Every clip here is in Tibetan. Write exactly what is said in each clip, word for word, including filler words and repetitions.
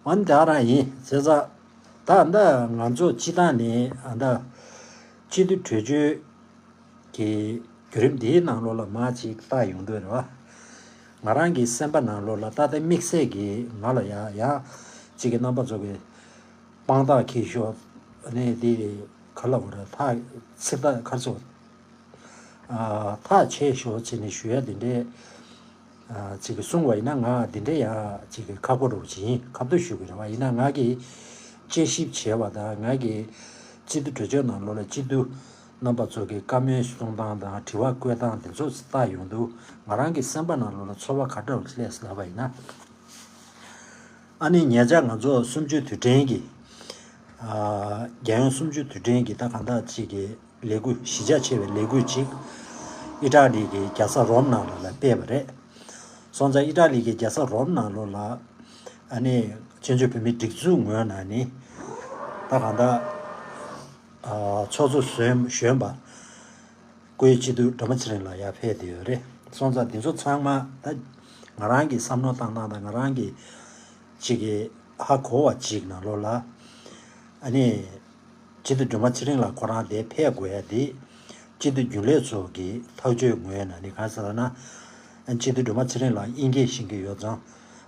ཨ་ནི་དེ་རང་ཡིན་ཟེར་ཙང་། ད་ད་ང་ཚོ་སྤྱི་བཏང་ནས་ཨ་ད་སྤྱི་འཐུས་གྲོས་ཆོད་ཀྱི་བརྒྱུད་རིམ་འདིའི་ནང་ལོགས་ལ་མར་ཅིག་བལྟ་ཡོང་དུས་རེད་བ། ང་རང་གི་སེམས་པ་ནང་ལོགས་ལ་ད་ལྟ་དམིགས་བསལ་གྱིས་ང་ལ་ཡང་ཡང་ཅིག་གི་རྣམ་པ་ཚོ་གི་དཔང་རྟགས་འཁྱེར་ཤོག་ནས་དེ་ག་ལ་བ་ར་ཐག་ཚིག་ཐག་ཁར་ཚོ་ཐག་ཆད་ཤོག་ཅེས་ནས་ཞུ་ཡ་དེ་འདྲས། ཅིག་གི་གསུང་བ་ཡིན་ན་ང་དེ་འདྲས་ཡ་ཅིག་གི་ཁག་པོ་རུ་ཅིག་ཡིན། ཁ་བརྡ་ཞུ་གི་རེད་བ། ཡིན་ན་ང་གི་དཔྱད་ཞིབ་བྱས་པ་དང་ང་གི་སྤྱི་འཐུས་གྲོས་ཆོད་ནང་ལོགས་ལ་སྤྱི་འཐུས་རྣམ་པ་ཚོ་གི་བཀའ་མོལ་གསུང་སྟངས་དང་དྲི་བ་བཀོད་སྟངས་དེ་ཚོ་ལྟ་ཡོང་དུས་ང་རང་གི་སེམས་པ་ནང་ལོགས་ལ་ཚོར་བ་ག་འདྲ་རུ་སླེབས་ལབ་པ་ཡིན་ན། ཨ་ནི་ཉེ་ཆར་ང་ཚོ་གསུམ་བཅུའི་དུས་དྲན་གྱི། ཨ། རྒྱལ་ཡོངས་གསུམ་བཅུའི་དུས་དྲན་གྱི་ད་གང་ལྟར་ཅིག་གི་ལས་འགུལ་གཞིས་ཆགས་ཆེ་བའི་ལས་འགུལ་ཅིག་ཨི་ཏྲ་ལི་གི་རྒྱལ་ས་རོམ་ནང་ལོགས་ལ་སྤེལ་བ་རེད། སོང་ཙང་ཨི་ཏྲ་ལི་གི་རྒྱལ་ས་རོམ་ནང་ལོགས་ལ་ཨ་ནི་བཙན་བྱོལ་བོད་མིའི་སྒྲིག་འཛུགས་ངོས་ནས་ནི་ད་གང་ལྟར་ཨ། ཚོགས་གཙོ་གཞོན་གཞོན་པ། སྐུའི་སྤྱི་འཐུས་སྒྲོལ་མ་ཚེ་རིང་ལགས་ཡར་ཕེབས་བསྡད་ཡོད་རེད། སོང་ཙང་འདི་ཚོ་ཚང་མ་ད་ང་རང་གི་བསམ་བློ་བཏང་སྟངས་དང་ང་རང་གི་ཅིག་གི་ཧ་གོ་བ་ཅིག་ནང་ལོགས་ལ་ཨ་ནི་སྤྱི་འཐུས་སྒྲོལ་མ་ཚེ་རིང་ལགས་ཁོ་རང་དེ་ཕེབས་དགོས་ཡ་དེ་སྤྱི་འཐུས་རྒྱུན་ལས་ཚོ་གི་ཐག་གཅོད་ངོས་ནས་ནི་གང་ཟེར་ན་ཨ་སྤྱི་འཐུས་སྒྲོལ་མ་ཚེ་རིང་ལགས་དབྱིན་སྐད་ཤེས་ཀྱི་ཡོད་ཙང་།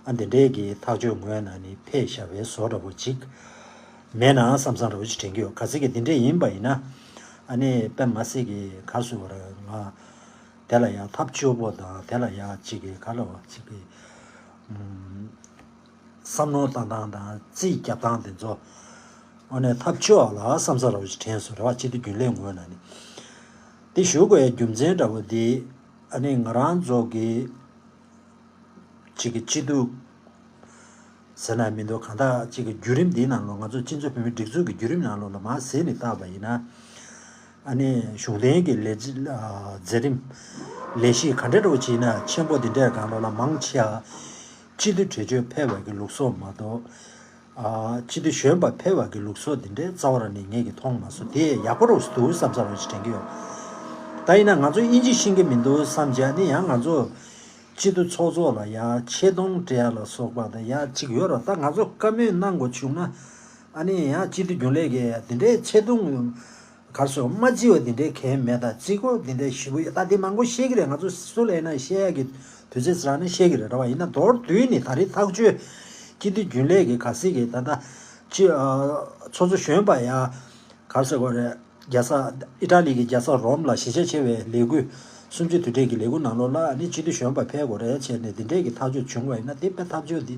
ཨ་འདི་འདྲའི་གི་ཐག་གཅོད་ངོས་ནས་ནི་ཕེབས་བཞག་པའི་བཟོ་འདྲ་པོ་ཅིག་མེད་ན་བསམ་བསམ་འདྲ་པོ་ཅིག་དྲན་གྱི་ཡོད། གལ་སྲིད་ཀྱི་འདི་འདྲས་ཡིན་པ་ཡིན་ན་ཨ་ནི་དཔེ་མ་སྲིད་ཀྱི་ག་རེ་ཟེར་དགོས་རེད། ང་དེ་ལ་ཡང་ཐབས་སྐྱོ་པོ་དང་དེ་ལ་ཡང་ཅིག་གི་ག་ལ་བ་ཅིག་གི་ཨུམ། བསམ་བློ་བཏང་སྟངས་དང་རྩིས་རྒྱབ་སྟངས་དེ་ཚོ་ཨ་ནི་ཐབས་སྐྱོ་བ་ལ་བསམ་བསམ་འདྲ་པོ་ཅིག་དྲན་སོང་རེད་བ། སྤྱི་འཐུས་རྒྱུན་ལས་ངོས་ནས་ནི་དེ་ཞུ་དགོས་ཡ་རྒྱུ་མཚན་འདྲ་པོ་དེ་ཨ་ནི་ང་རང་ཚོ་གི་གཅིག་གི་སྤྱི་འཐུས་ཟེར་ན་མི་འདུག་གང་ལྟར་གཅིག་གི་བརྒྱུད་རིམ་འདིའི་ནང་ལོགས་ང་ཚོ་སྤྱི་ཚོགས་བོད་མིའི་སྒྲིག་འཛུགས་ཀྱི་བརྒྱུད་རིམ་ནང་ལོགས་ལ་མར་གཟིགས་ནས་བལྟས་པ་ཡིན་ན། ཨ་ནི་གཞུང་འབྲེལ་གྱི་ལས་བྱེད་ཨ་མཛད་རིམ་ལས་གཞི་ག་འདྲ་འདྲ་པོ་བྱས་ན་ཆེན་པོ་འདི་འདྲའི་སྒང་ལོགས་ལ་མང་ཆེ་བ་སྤྱི་འཐུས་གྲོས་ཆོད་ཕེབས་པ་གི་ལུགས་སྲོལ་མ་གཏོགས། ཨ་སྤྱི་འཐུས་གཞོན་པ་ཕེབས་པ་གི་ལུགས་སྲོལ་འདི་འདྲའི་རྩ་བ་རང་ནས་ངས་ཀྱིས་མཐོང་མ་སོང་། དེ་ཡག་པོ་རུ་འདུག་བསམ་བསམ་རུ་དྲན་གྱི་ཡོད། ད་ཡིན་ན་ང་ཚོ་དབྱིན་ཇི་ཤེས་ཀྱི་མི་འདུག་བསམ་བྱས་ནི་ཡང་ང་ཚོ་སྤྱི་འཐུས་ཚོགས་གཙོ་ལ་ཡང་ཆེ་མཐོང་སྤྲད་ཡ་ལ་སོགས་པ་དང་ཡང་གཅིག་ཡོད་ར། ད་ང་ཚོ་བཀའ་མོལ་གནང་དགོས་བྱུང་ན་ཨ་ནི་ཡང་སྤྱི་འཐུས་རྒྱུན་ལས་ཀྱི་དེ་འདྲའི་ཆེ་མཐོང་གར་སོང་མ་བརྩི་བ་དེ་འདྲའི་གལ་མེད། ད་བརྩི་དགོས་དེ་འདྲའི་ཞེ་པོ་ཡོད། ད་དེ་མང་པོ་བཤད་ཀྱི་རེད། ང་ཚོ་སུ་ལ་ཡིན་ན་བཤད་ཡ་གི་དུས་ཚོད་ཟེར་ནས་བཤད་ཀྱི་རེད་བ། ཡིན་ན་མདོར་བསྡུས་ནས་ད་རེས་ཐག་གཅོད་སྤྱི་འཐུས་རྒྱུན་ལས་ཀྱི་ག་སྲིད་ཀྱི་ད་ལྟ་སྤྱི་ཨ་ཚོགས་གཙོ་གཞོན་པ་ཡ་གར་སོང་དགོས་རེད། རྒྱལ་ས་ཨི་ཏྲ་ལི་གི་རྒྱལ་ས་རོམ་ལ་གཞིས་ཆགས་ཆེ་བའི་ལས་འགུལ་གསུམ་བཅུའི་དུས་དྲན་གྱི་ལས་འགུལ་ནང་ལོགས་ལ་ནི་སྤྱི་འཐུས་གཞོན་པ་ཕེབས་དགོས་རེད་བྱས་ནས་འདི་འདྲས་ཀྱི་ཐག་གཅོད་བྱུང་བ་ཡིན་ན་དེ་དཔེ་ཐག་གཅོད་འདི་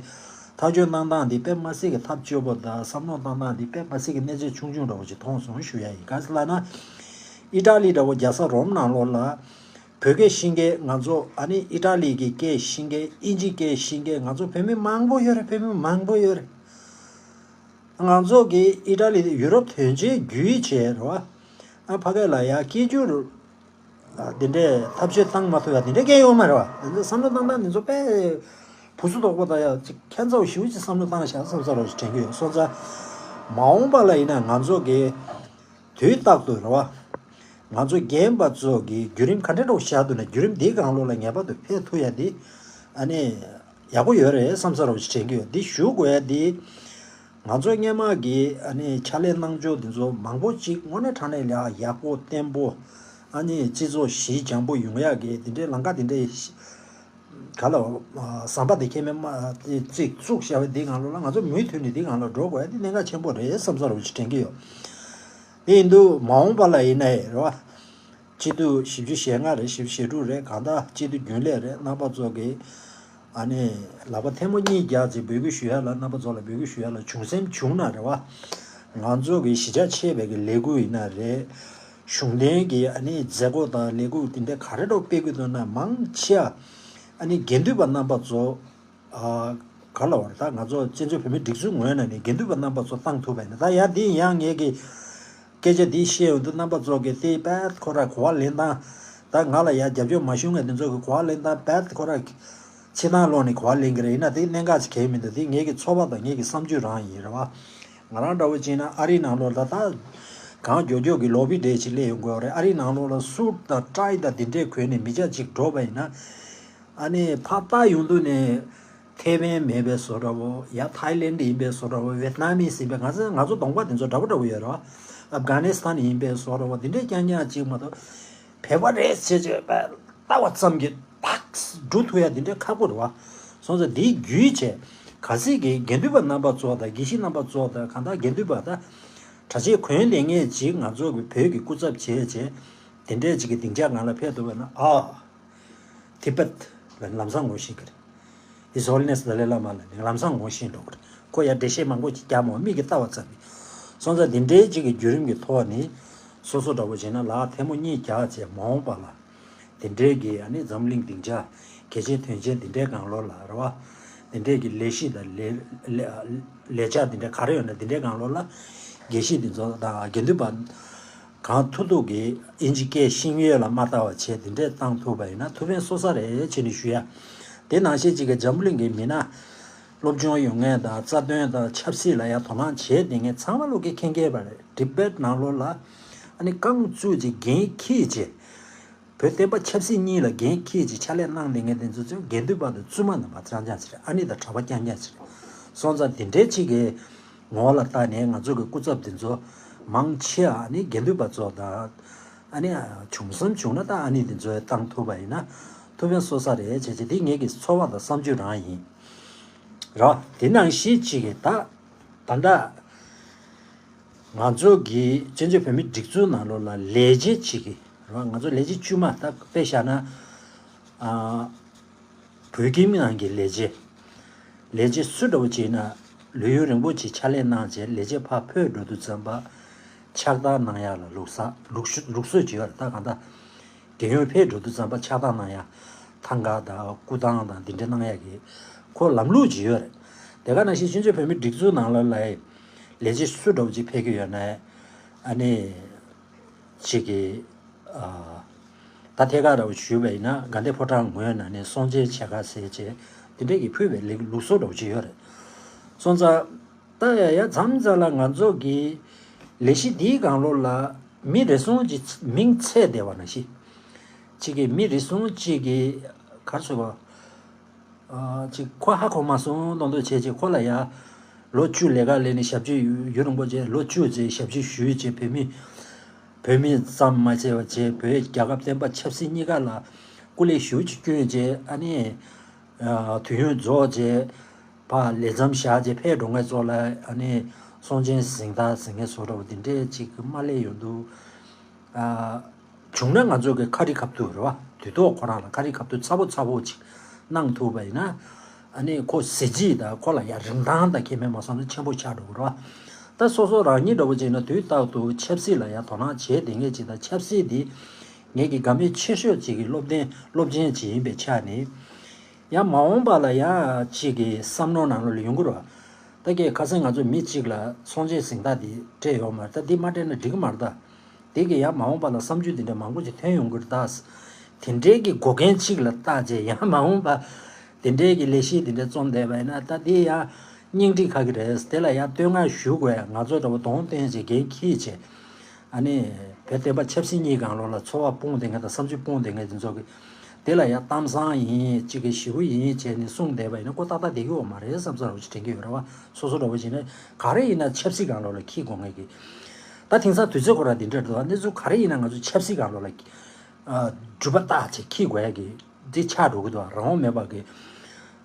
ཐག་གཅོད་གནང་སྟངས་འདི་དཔེ་མ་སྲིད་ཀྱི་ཐབས་སྐྱོ་པོ་དང་བསམ་བློ་བཏང་སྟངས་འདི་དཔེ་མ་སྲིད་ཀྱི་གནས་ཚད་ཆུང་ཆུང་འདྲ་བོ་ཞིག་མཐོང་སོང་ཞུ་ཡ་ཡིན། ག་ཟེར་ལབ་ན་ཨི་ཏྲ་ལི་འདྲ་བོ་རྒྱལ་ས་རོམ་ནང་ལོགས་ལ་བོད་སྐད་ཤེས་མཁན་ང་ཚོ་ཨ་ནི་ཨི་ཏྲ་ལི་གི་སྐད་ཤེས་མཁན་དབྱིན་ཇི་སྐད་ཤེས་མཁན་ང་ཚོ་བོད་མི་མང་པོ་ཡོད་རེད། བོད་མི་མང་པོ་ཡོད་རེད། ང་ཚོ་གི་ཨི་ཏྲ་ལི་ཡུ་རོབ་དོན་གཅོད་བརྒྱུད་བྱས་རེད་བ། ཨ་ཕ་གི་ལ་ཡ་སྐད་སྒྱུར་འདི་འདྲའི་ཐབས་ཤེས་བཏང་མ་ཐུབ་ཡ་འདི་འདྲའི་སྐད་ཡོད་མ་རེད་བ། འདི་བསམ་བློ་བཏང་སྟངས་འདི་ཚོ་དཔེ་བུ་སུ་དོག་པོ་དང་ཡ་ཅིག་ཁྱད་མཚར་བ་ཞེ་པོ་ཅིག་བསམ་བློ་བཏང་བཞག་བསམ་བསམ་རོགས་ཞིག་དྲན་གྱི་ཡོད། སོང་ཙང་མ་འོངས་པ་ལ་ཡིན་ན་ང་ཚོ་གི་དུས་རྟག་ཏུ་རེད་བ། ང་ཚོ་རྒན་པ་ཚོ་གི་བརྒྱུད་རིམ་ག་འདྲ་འདྲ་བོ་བཞག་འདུག་ན་བརྒྱུད་རིམ་འདིའི་སྒང་ལོགས་ལ་ངེས་པར་དུ་ཕེབས་ཐུབ་ཡ་འདི་ཨ་ནི་ཡག་པོ་ཡོད་རེད་བསམ་ས་རོགས་ཞིག་དྲན་གྱི་ཡོད། འདི་ཞུ་དགོས་ཡ་འདི་ང་ཚོ་སྔས་མ་གི་ཨ་ནི་ཕྱག་ལས་གནང་ཕྱོགས་འདི་ཚོ་མང་པོ་ཅིག་དངོས་གནས་དྲང་གནས་ལ་ཡག་པོ་བརྟན་པོ་ཨ་ནི་སྤྱི་ཚོགས་ཞི་འཇམ་པོ་ཡོང་ཡ་གི་འདི་འདྲའི་ལམ་ཁ་འདི་འདྲའི་ག་ལ་ཟམ་པ་དེ་ཁྱེད་མེད་མ་རྩིག་བཙུགས་བཞག་པའི་འདི་སྒང་ལོགས་ལ་ང་ཚོ་མུ་མཐུད་ནས་འདི་སྒང་ལ་འགྲོ་དགོས་ཡ་འདི་གནད་འགག་ཆེན་པོ་རེད་བསམ་ས་རོགས་ཞིག་དྲན་གྱི་ཡོད། དེ་ཡིན་དུས་མ་འོངས་པ་ལ་ཡིན་ནའི་རེད་བ། སྤྱི་འཐུས་བཞི་བཅུ་ཞེ་ལྔ་རེད། བཞི་བཅུ་ཞེ་དྲུག་རེད། གང་ལྟར་སྤྱི་འཐུས་རྒྱུན་ལས་རེད། རྣམ་པ་ཚོ་གིས་ཨ་ནི་ལག་པ་ཐལ་མོ་གཉིས་བརྒྱབ་ཅིག་འབོད་སྐུལ་ཞུ་ཡ་ལ་རྣམ་པ་ཚོ་ལ་འབོད་སྐུལ་ཞུ་ཡ་ལ་བྱུང་སེམས་བྱུང་ན་རེད་བ། ང་ཚོ་གི་གཞིས་ཆགས་ཆེ་བའི་གི་ལས་འགུལ་ཡིན་ན་རེད། གཞུང་འབྲེལ་གྱི་ཨ་ནི་མཛད་སྒོ་དང་ལས་འགུལ་དེ་འདྲ་ག་རེ་འདྲ་སྤེལ་དགོས་འདུག་ན་མང་ཆེ་བ་ཨ་ནི་དགེ་འདུན་པ་རྣམ་པ་ཚོ་ཨ་ག་ལ་བར་ད་ང་ཚོ་བཙན་བྱོལ་བོད་མིའི་སྒྲིག་འཛུགས་ངོས་ནས་ནི་དགེ་འདུན་པ་རྣམ་པ་ཚོ་བཏང་ཐུབ་པ་ཡིན་ན། ད་ཡང་འདི་ཡང་ངས་ཀྱི་སྐད་ཆ་འདི་བཤད་ཡོང་དུས་རྣམ་པ་ཚོ་གི་དེ་བས་ཁོ་ར་གོ་བ་ལེན་སྟངས་ད་ང་ལ་ཡང་རྒྱབ་སྐྱོར་མ་ཞུ་མཁན་དེ་ཚོ་གི་གོ་བ་ལེན་སྟངས་བས་ཁོ་ར་ཕྱི་ནང་ལོགས་ནས་གོ་བ་ལེན་གི་རེད། ཡིན་ན་དེ་གནད་འགག་ཅིག་གང་ཡང་མི་འདུག་དེ་ངེད་ཀྱི་ཚོར་བ་དང་ངེད་ཀྱི་བསམ་ཚུལ་རང་ཡིན་རེད་བ། ང་རང་འདྲ་བོ་བྱས་ན་ཨ་རིའི་ནང་ལོགས་ལ་ད་གང་མགྱོགས་མགྱོགས་ཀྱི་ལོ་བི་འདྲ་ཅིག་སླེབས་ཡོང་དགོས་རེད། ཨ་རིའི་ནང་ལོགས་ལ་སུཊ་དང་ཊའི་དང་དེ་འདྲས་གོན་ནས་མི་སྐྱ་ཅིག་འགྲོ་བ་ཡིན་ན་ཨ་ནི་ཕར་ལྟ་ཡོང་དུས་ནས་ ཐའེ་ཝན་མེད་པའི་བཟོ་འདྲ་བོ། ཡ་ཐའི་ལེན་ཌི་ཡིན་པའི་བཟོ་འདྲ་བོ། ཝེད་ནམ་མི་ཡིན་པའི། ང་ཚོ་ང་ཚོ་གདོང་པ་དེ་ཚོ་འདྲ་པོ་འདྲ་པོ་ཡོད་རེད་བ། ཨབ་གྷ་ནི་སི་ཐན་ཡིན་པའི་བཟོ་འདྲ་བོ། དེ་འདྲས་རྐྱང་རྐྱང་ཅིག་མ་གཏོགས། བོད་པ་རེད་ཟེར་བྱས་ལྟ་བ་ཙམ་གྱིས་ཏག་འགྲོ་ཐུབ་ཡ་དེ་འདྲས་ཁག་པོ་རེད་བ། སོང་ཙང་དེའི་བརྒྱུད་བྱས། གལ་སྲིད་ཀྱི་དགེ་འདུན་པ་རྣམ་པ་ཚོ་དང་། དགེ་བཤེས་རྣམ་པ་ཚོ་དང་། གང་ལྟར་དགེ་འདུན་པ་དང་གྲྭ་ཆས་གོན་ལེན་མཁན་ཅིག་ང་ཚོ་གི་བོད་ཀྱི་སྐུ་ཚབ་བྱས་བྱས། དེ་འདྲས་ཅིག་གི་སྡིངས་ཆ་སྒང་ལ་ཕེབས་ཐུབ་པ་ན། ཨ། ཏི་པད་ལ་ལམ་སང་ངོ་ཤེས་ཀྱི་རེད། His Holiness Dalai Lama ལ་ནི་ལམ་སང་ངོ་ཤེས་འགྲོ་གི་རེད། ཁོ་ཡར་འགྲེལ་བཤད་མང་པོ་ཅིག་རྒྱག་མོ། མིག་གིས་ལྟ་བ་ཙམ་ཡིན། སོང་ཙང་འདི་འདྲའི་ཅིག་གི་བརྒྱུད་རིམ་གྱི་ཐོག་ནས་སོ་སོ་འདྲ་པོ་བྱས་ན་ལག་ཐལ་མོ་གཉིས་རྒྱག་བྱས། མ་འོངས་པ་ལ་འདི་འདྲའི་གི་ཨ་ནི་འཛམ་གླིང་སྡིངས་ཆ་གལ་ཆེན་དོན་ཆེན་འདི་འདྲའི་སྒང་ལོགས་ལ་རེད་བ། འདི་འདྲའི་གི་ལས་གཞི་དང་ལས་ལས་ལས་འཆར་འདི་འདྲ་ག་རེ་ཡོད་ན་འདི་འདྲའི་སྒང་ལོགས་ལ་དགེ་བཤེས་འདི་ཚོ་དང་དགེ་འདུན་པ་གང་ཐུབ་ཐུབ་ཀྱིས་དབྱིན་ཇི་སྐད་ཤེས་ཡོན་ལ་མ་ལྟ་བ་བྱས་འདི་འདྲས་བཏང་ཐུབ་པ་ཡིན་ན་ཐུགས་ཕན་གསོ་ས་རེད་བྱས་ནས་ཞུ་ཡ། དེ་ནང་བཞིན་གཅིག་གི་འཛམ་བུ་གླིང་གི་མི་སྣ། སློབ་སྦྱོང་ཡོད་མཁན་དང་། རྩ་དོན་དང་ཆབ་སྲིད་ལ་ཡང་དོ་སྣང་བྱས་བསྡད་མཁན་ཚང་མ་ལོག་གི་མཁྱེན་མཁན་པ་རེད། ཏི་པད་ནང་ལོགས་ལ་ཨ་ནི་རྐང་བཙུགས་ཀྱིས་འགན་འཁྱེར་བྱས། བོད་བསྟན་པ་ཆབ་སྲིད་གཉིས་ལ་འགན་འཁྱེར་གྱི་ཕྱག་ལས་གནང་བསྡད་མཁན་དེ་ཚོ་ཚོས་དགེ་འདུན་པ་དང་བཙུན་མ་རྣམ་པ་རྐྱང་རྐྱང་ཞིག་རེད། ཨ་ནི་དང་གྲྭ་པ་རྐྱང་རྐྱང་ཞིག་རེད། སོང་ཙང་དེ་འདྲའི་ཅིག་གི་ངོ་ལ་བལྟས་ནས་ང་ཚོ་གི་སྐུ་ཚབ་དེ་ཚོ་མང་ཆེ་བ་ཨ་ནི་དགེ་འདུན་པ་ཚོ་དང་། ཨ་ནི་བྱུང་བསམ་བྱུང་ན་ད་ཨ་ནི་དེ་ཚོ་བཏང་ཐུབ་པ་ཡིན་ན་ཐུགས་ཕན་གསོ་ས་རེད་བྱས་བྱས། དེ་ངེད་ཀྱི་ཚོར་བ་དང་བསམ་ཚུལ་རང་ཡིན་ར། དེ་ནང་བཞིན་ཅིག་གི་ད་ད་ལྟ། ང་ཚོ་གི་བཙན་བྱོལ་བོད་མིའི་སྒྲིག་འཛུགས་ནང་ལོགས་ལ་ལས་བྱེད་ཅིག་གི་རེད་བ། ང་ཚོ་ལས་བྱེད་དཀྱུས་མ་ད་དཔེ་བཞག་ན། ཨ། བོད་ཁྱིམ་ནང་གི་ལས་བྱེད། ལས་བྱེད་སུ་འདྲ་བོ་ཅིག་ཡིན་ན་ལོ་ཡུན་རིང་པོ་ཅིག་ཕྱག་ལས་གནང་རྗེས་ལས་བྱེད་ཕར་ཕུད་འགྲོ་དུས་ཙམ་པ་ཕྱག་རྟགས་གནང་ཡག་ལ་ལུགས་ས་ལུགས་སྲོལ་ལུགས་སྲོལ་ཅིག་ཡོད་རེད། ད་གང་ལྟར་རྒན་ཡོལ་ཕེབས་འགྲོ་དུས་ཙམ་པ་ཕྱག་རྟགས་གནང་ཡག་ཐང་ག་དང་སྐུ་ཐང་དང་འདི་འདྲ་གནང་ཡག་གི་ཁོ་ལམ་ལུགས་ཅིག་ཡོད་རེད། དེ་ག་ནང་བཞིན་བཙན་བྱོལ་བོད་མིའི་སྒྲིག་འཛུགས་ནང་ལོགས་ལ་ལས་བྱེད་སུ་འདྲ་བོ་ཅིག་ཕེབས་ཀྱི་ཡོད་ན། ཨ་ནི་ཅིག་གི་ཨ། ད་ཐད་ཀར་འདྲ་བོ་ཞུས་པ་ཡིན་ན་དགའ་ལྡན་ཕོ་བྲང་ངོས་ནས་ནི་གསུང་ཆོས་བྱེད་ག་ཟེར་བྱས་དེ་འདྲས་ཀྱི་ཕུལ་བའི་ལུགས་སྲོལ་འདྲ་བོ་ཅིག་ཡོད་རེད། སོང་ཙང་ད་ཡ་ཡ་མཚམས་མཚམས་ལ་ང་ཚོ་གི་ལས་གཞི་འདིའི་སྒང་ལོགས་ལ་མི་རེ་ཟུང་གི་མིང་ཚད་བསྡད་པ་ནང་བཞིན། གཅིག་གི་མི་རེ་ཟུང་གཅིག་གི་ག་རེ་ཟེར་བ། ཨ། ཅིག་ཁོ་ཧ་གོ་མ་སོང་མདོག་མདོག་བྱས་བྱས་ཁོ་ལ་ཡ་ལོ་བཅུ་ལས་ཀ་ལས་ནས་ཞབས་ཕྱི་ཡུན་རིང་པོ་བྱས། ལོ་བཅུ་ཙམ་ཞབས་ཕྱི་ཞུས་བྱས་བོད་མི་བོད་མི་ཙམ་མ་བྱས་པ་བྱས་བོད་རྒྱལ་ཁབ་བསྟན་པ་ཆབ་སྲིད་གཉིས་ཀ་ལ་སྐུ་ལས་ཞེ་པོ་ཅིག་བསྐྱོན་བྱས། ཨ་ནི་ཨ། དུས་ཡུན་རྫོགས་བྱས་ཕར་ལས་མཚམས་བཞག་བྱས་ཕེབས་འགྲོ་མཁན་ཚོ་ལ་ཨ་ནི་སྲོང་བཙན་གཟེངས་རྟགས་ཟེར་མཁན་བཟོ་འདྲ་བོ་དེ་འདྲས་ཅིག་མ་སླེབས་ཡོང་དུས། ཨ། བྱུང་ན་ང་ཚོ་གི་ཁ་རི་ཁ་ཐུག་རེད་བ། དུས་ཐོག་ཁོ་རང་ལ་ཁ་རི་ཁ་ཐུག་ཚ་པོ་ཚ་པོ་ཅིག་གནང་ཐུབ་པ་ཡིན་ན། ཨ་ནི་ཁོ་གཟི་བརྗིད་དང་ཁོ་ལ་ཡ་རིན་ཐང་དང་ཁེ་ཕན་མ་སོང་ན་ཆེན་པོ་ཆགས་འགྲོ་གི་རེད་བ། ད་སོ་སོ་རང་ཉིད་འདྲ་བོ་ཅིག་ཡིན་ན་དུས་རྟག་ཏུ་ཆབ་སྲིད་ལ་ཡ་དོ་སྣང་བྱས་བསྡད་མཁན་ཅིག་དང་། ཆབ་སྲིད་འདི་ངེད་ཀྱི་དགའ་མོས་ཆེ་ཤོས་ཅིག་གི་སློབ་ཚན་སློབ་ཆེན་ཅིག་ཡིན་པའི་ཆ་ནས། ཡང་མ་འོངས་པ་ལ་ཡང་ཅིག་གི་བསམ་བློ་ནང་ལོགས་ལ་ཡོང་གི་རེད་བ། ད་གལ་ཁ་སང་ང་ཚོ་མི་གཅིག་ལ་སྲོང་བཙན་གཟེངས་རྟགས་འདི་སྤྲད་ཡོད་མ་རེད། ད་འདི་མ་སྤྲད་ན་འགྲིག་གི་མ་རེད་ད། དེ་གི་ཡང་མ་འོངས་པ་ལ་བསམ་ཚུལ་འདི་འདྲ་མང་པོ་ཅིག་ཐོན་ཡོང་གི་རེད་ད། དེ་འདྲའི་གི་འགོག་རྐྱེན་གཅིག་ལ་བརྟག་བྱས་ཡང་མ་འོངས་པ་དེ་འདྲའི་གི་ལས་གཞི་འདི་འདྲ་རྩོམ་བསྡད་པ་ཡིན་ན། ད་འདི་ཡང་སྙིང་ཁྲིད་ཁ་གི་རེད། དེ་ལ་ཡང་བསྟོད་བསྔགས་ཞུ་དགོས། ང་ཚོ་འདྲ་བོ་གདོང་སྟོན་བྱས་འགན་འཁྱེར་བྱས། ཨ་ནི་བོད་བསྟན་པ་ཆབ་སྲིད་གཉིས་སྒང་ལོགས་ལ་ཚོར་བ་སྤུངས་བསྡད་མཁན་དང་བསམ་ཚུལ་སྤུངས་བསྡད་མཁན་དེ་ཚོ་གི་དེ་ལ་ཡང་གཏམ་བཟང་ཡིན། གཅིག་གི་ཞི་བོ་ཡིན་བྱས་ནས་གསུངས་བསྡད་པ་ཡིན་ན་ཁོ་ཏག་ཏག་བསྡད་ཀྱི་ཡོད་མ་རེད་བསམ་ས་འདྲ་བོ་ཅིག་དྲན་གྱི་ཡོད་རེད་བ། སོ་སོ་འདྲ་བོ་ཅིག་ནས་ག་རེ་ཡིན་ན་ཆབ་སྲིད་སྒང་ལོགས་ལ་འཁྱེར་དགོས་མཁན་གྱི། ད་དེང་སང་དུས་ཚོད་ཁོ་རང་འདི་འདྲ་འདུག་གནས་ཚུལ་ག་རེ་ཡིན་ན་ང་ཚོ་ཆབ་སྲིད་སྒང་ལོགས་ལ་ཨ། འགྲུལ་པ་བཏགས་བྱས་འཁྱེར་དགོས་ཡ་གི་འདི་ཆགས་འགྲོ་གི་འདུག་རང་དབང་མེད་པ་གི་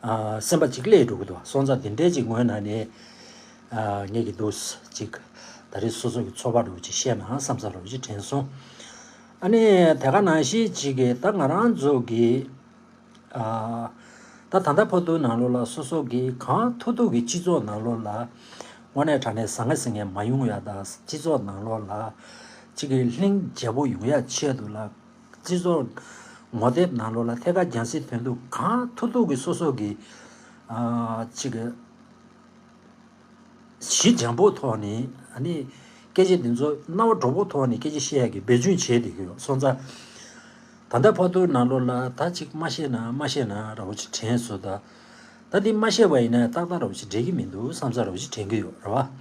ཨ། སེམས་པ་ཅིག་སླེབས་འགྲོ་གི་འདུག་སོང་ཙང་དེ་འདྲའི་ཅིག་ངོས་ནས་ནི་ཨ། ངེད་ཀྱི་འདུག་ཅིག་ད་རེས་སོ་སོ་གི་ཚོར་བ་འདྲ་བོ་ཅིག་བཤད་ན་བསམ་ས་འདྲ་བོ་ཅིག་དྲན་སོང་། ཨ་ནི་དེ་ག་ནང་བཞིན་ཅིག་གི་ད་ང་རང་ཚོ་གི་ཨ། ད་ད་ལྟ་བར་དུ་ནང་ལོགས་ལ་སོ་སོ་གི་གང་ཐུབ་ཐུབ་ཀྱི་སྤྱི་ཚོགས་ནང་ལོགས་ལ་དངོས་གནས་དྲང་གནས་ཟང་ངེ་ཟིང་ངེ་མ་ཡོང་ཡ་དང་། སྤྱི་ཚོགས་ནང་ལོགས་ལ་ཅིག་གི་ལྷིང་རྒྱས་པོ་ཡོང་ཡ་ཆེད་དུ་ལ། སྤྱི་ཚོགས་ངོ་དེབ་ནང་ལོགས་ལ་ཐད་ཀར་རྒྱང་སྲིང་དོན་དུ་གང་ཐུབ་ཐུབ་ཀྱིས་སོ་སོ་གི་ཨ། ཅིག་གི་ཞི་འཇམ་པོ་ཐོག་ནས་ཨ་ནི་སྐད་ཆ་འདི་ཚོ་རྣ་བ་གྲོགས་པོ་ཐོག་ནས་སྐད་ཆ་བཤད་ཡག་གི་འབད་བརྩོན་བྱས་བསྡད་ཀྱི་ཡོད། སོང་ཙང་ད་ལྟ་བར་དུ་ནང་ལོགས་ལ་ད་ཅིག་མ་བཤད་ན་མ་བཤད་ན་འདྲ་བོ་ཅིག་དྲན་སོང་ད། ད་འདི་མ་བཤད་པ་ཡིན་ན་ཏག་ཏག་འདྲ་བོ་ཅིག་འགྲིག་གི་མི་འདུག་བསམ་ས་འདྲ་བོ་ཅིག་དྲན་གྱི་ཡོད་རེད་བ།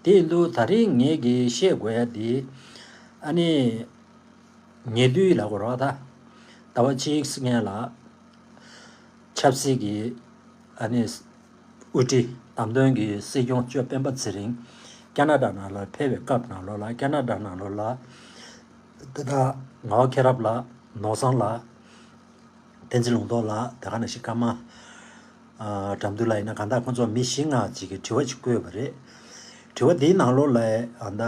དེ་ཡིན་དུས་ད་རིང་ངེད་ཀྱིས་བཤད་དགོས་ཡ་དེ་ཨ་ནི། ཉེ་དུས་ལ་གོ་ར་ད། ཟླ་བ་གཅིག་སྔོན་ལ། ཆབ་སྲིད་ཀྱི་ ཨ་ནི་དབུ་ཁྲིད་བདམས་ཐོན་གྱི་སྲིད་སྐྱོང་གཙོས་སྤེན་པ་ཚེ་རིང་ཁ་ན་ཌ་ནང་ལ་ཕེབས་པའི་སྐབས་ནང་ལོགས་ལ། ཁ་ན་ཌ་ནང་ལོགས་ལ་དེ་དག་ངག་དབང་མཁྱེན་རབ་ལགས། ནོར་བཟང་ལགས། བསྟན་འཛིན་ལུང་རྟོགས་ལགས། དེ་ག་ནང་བཞིན་ཀརྨ་ཨ་དགྲ་འདུལ་ལགས་ཡིན་ན། གང་ལྟར་ཁོང་ཚོ་མི་བཞི་ལྔ་ཅིག་གིས་དྲི་བ་ཅིག་བཀོད་པ་རེད། དྲི་བ་དེའི་ནང་ལོགས་ལ་ཨ་ད་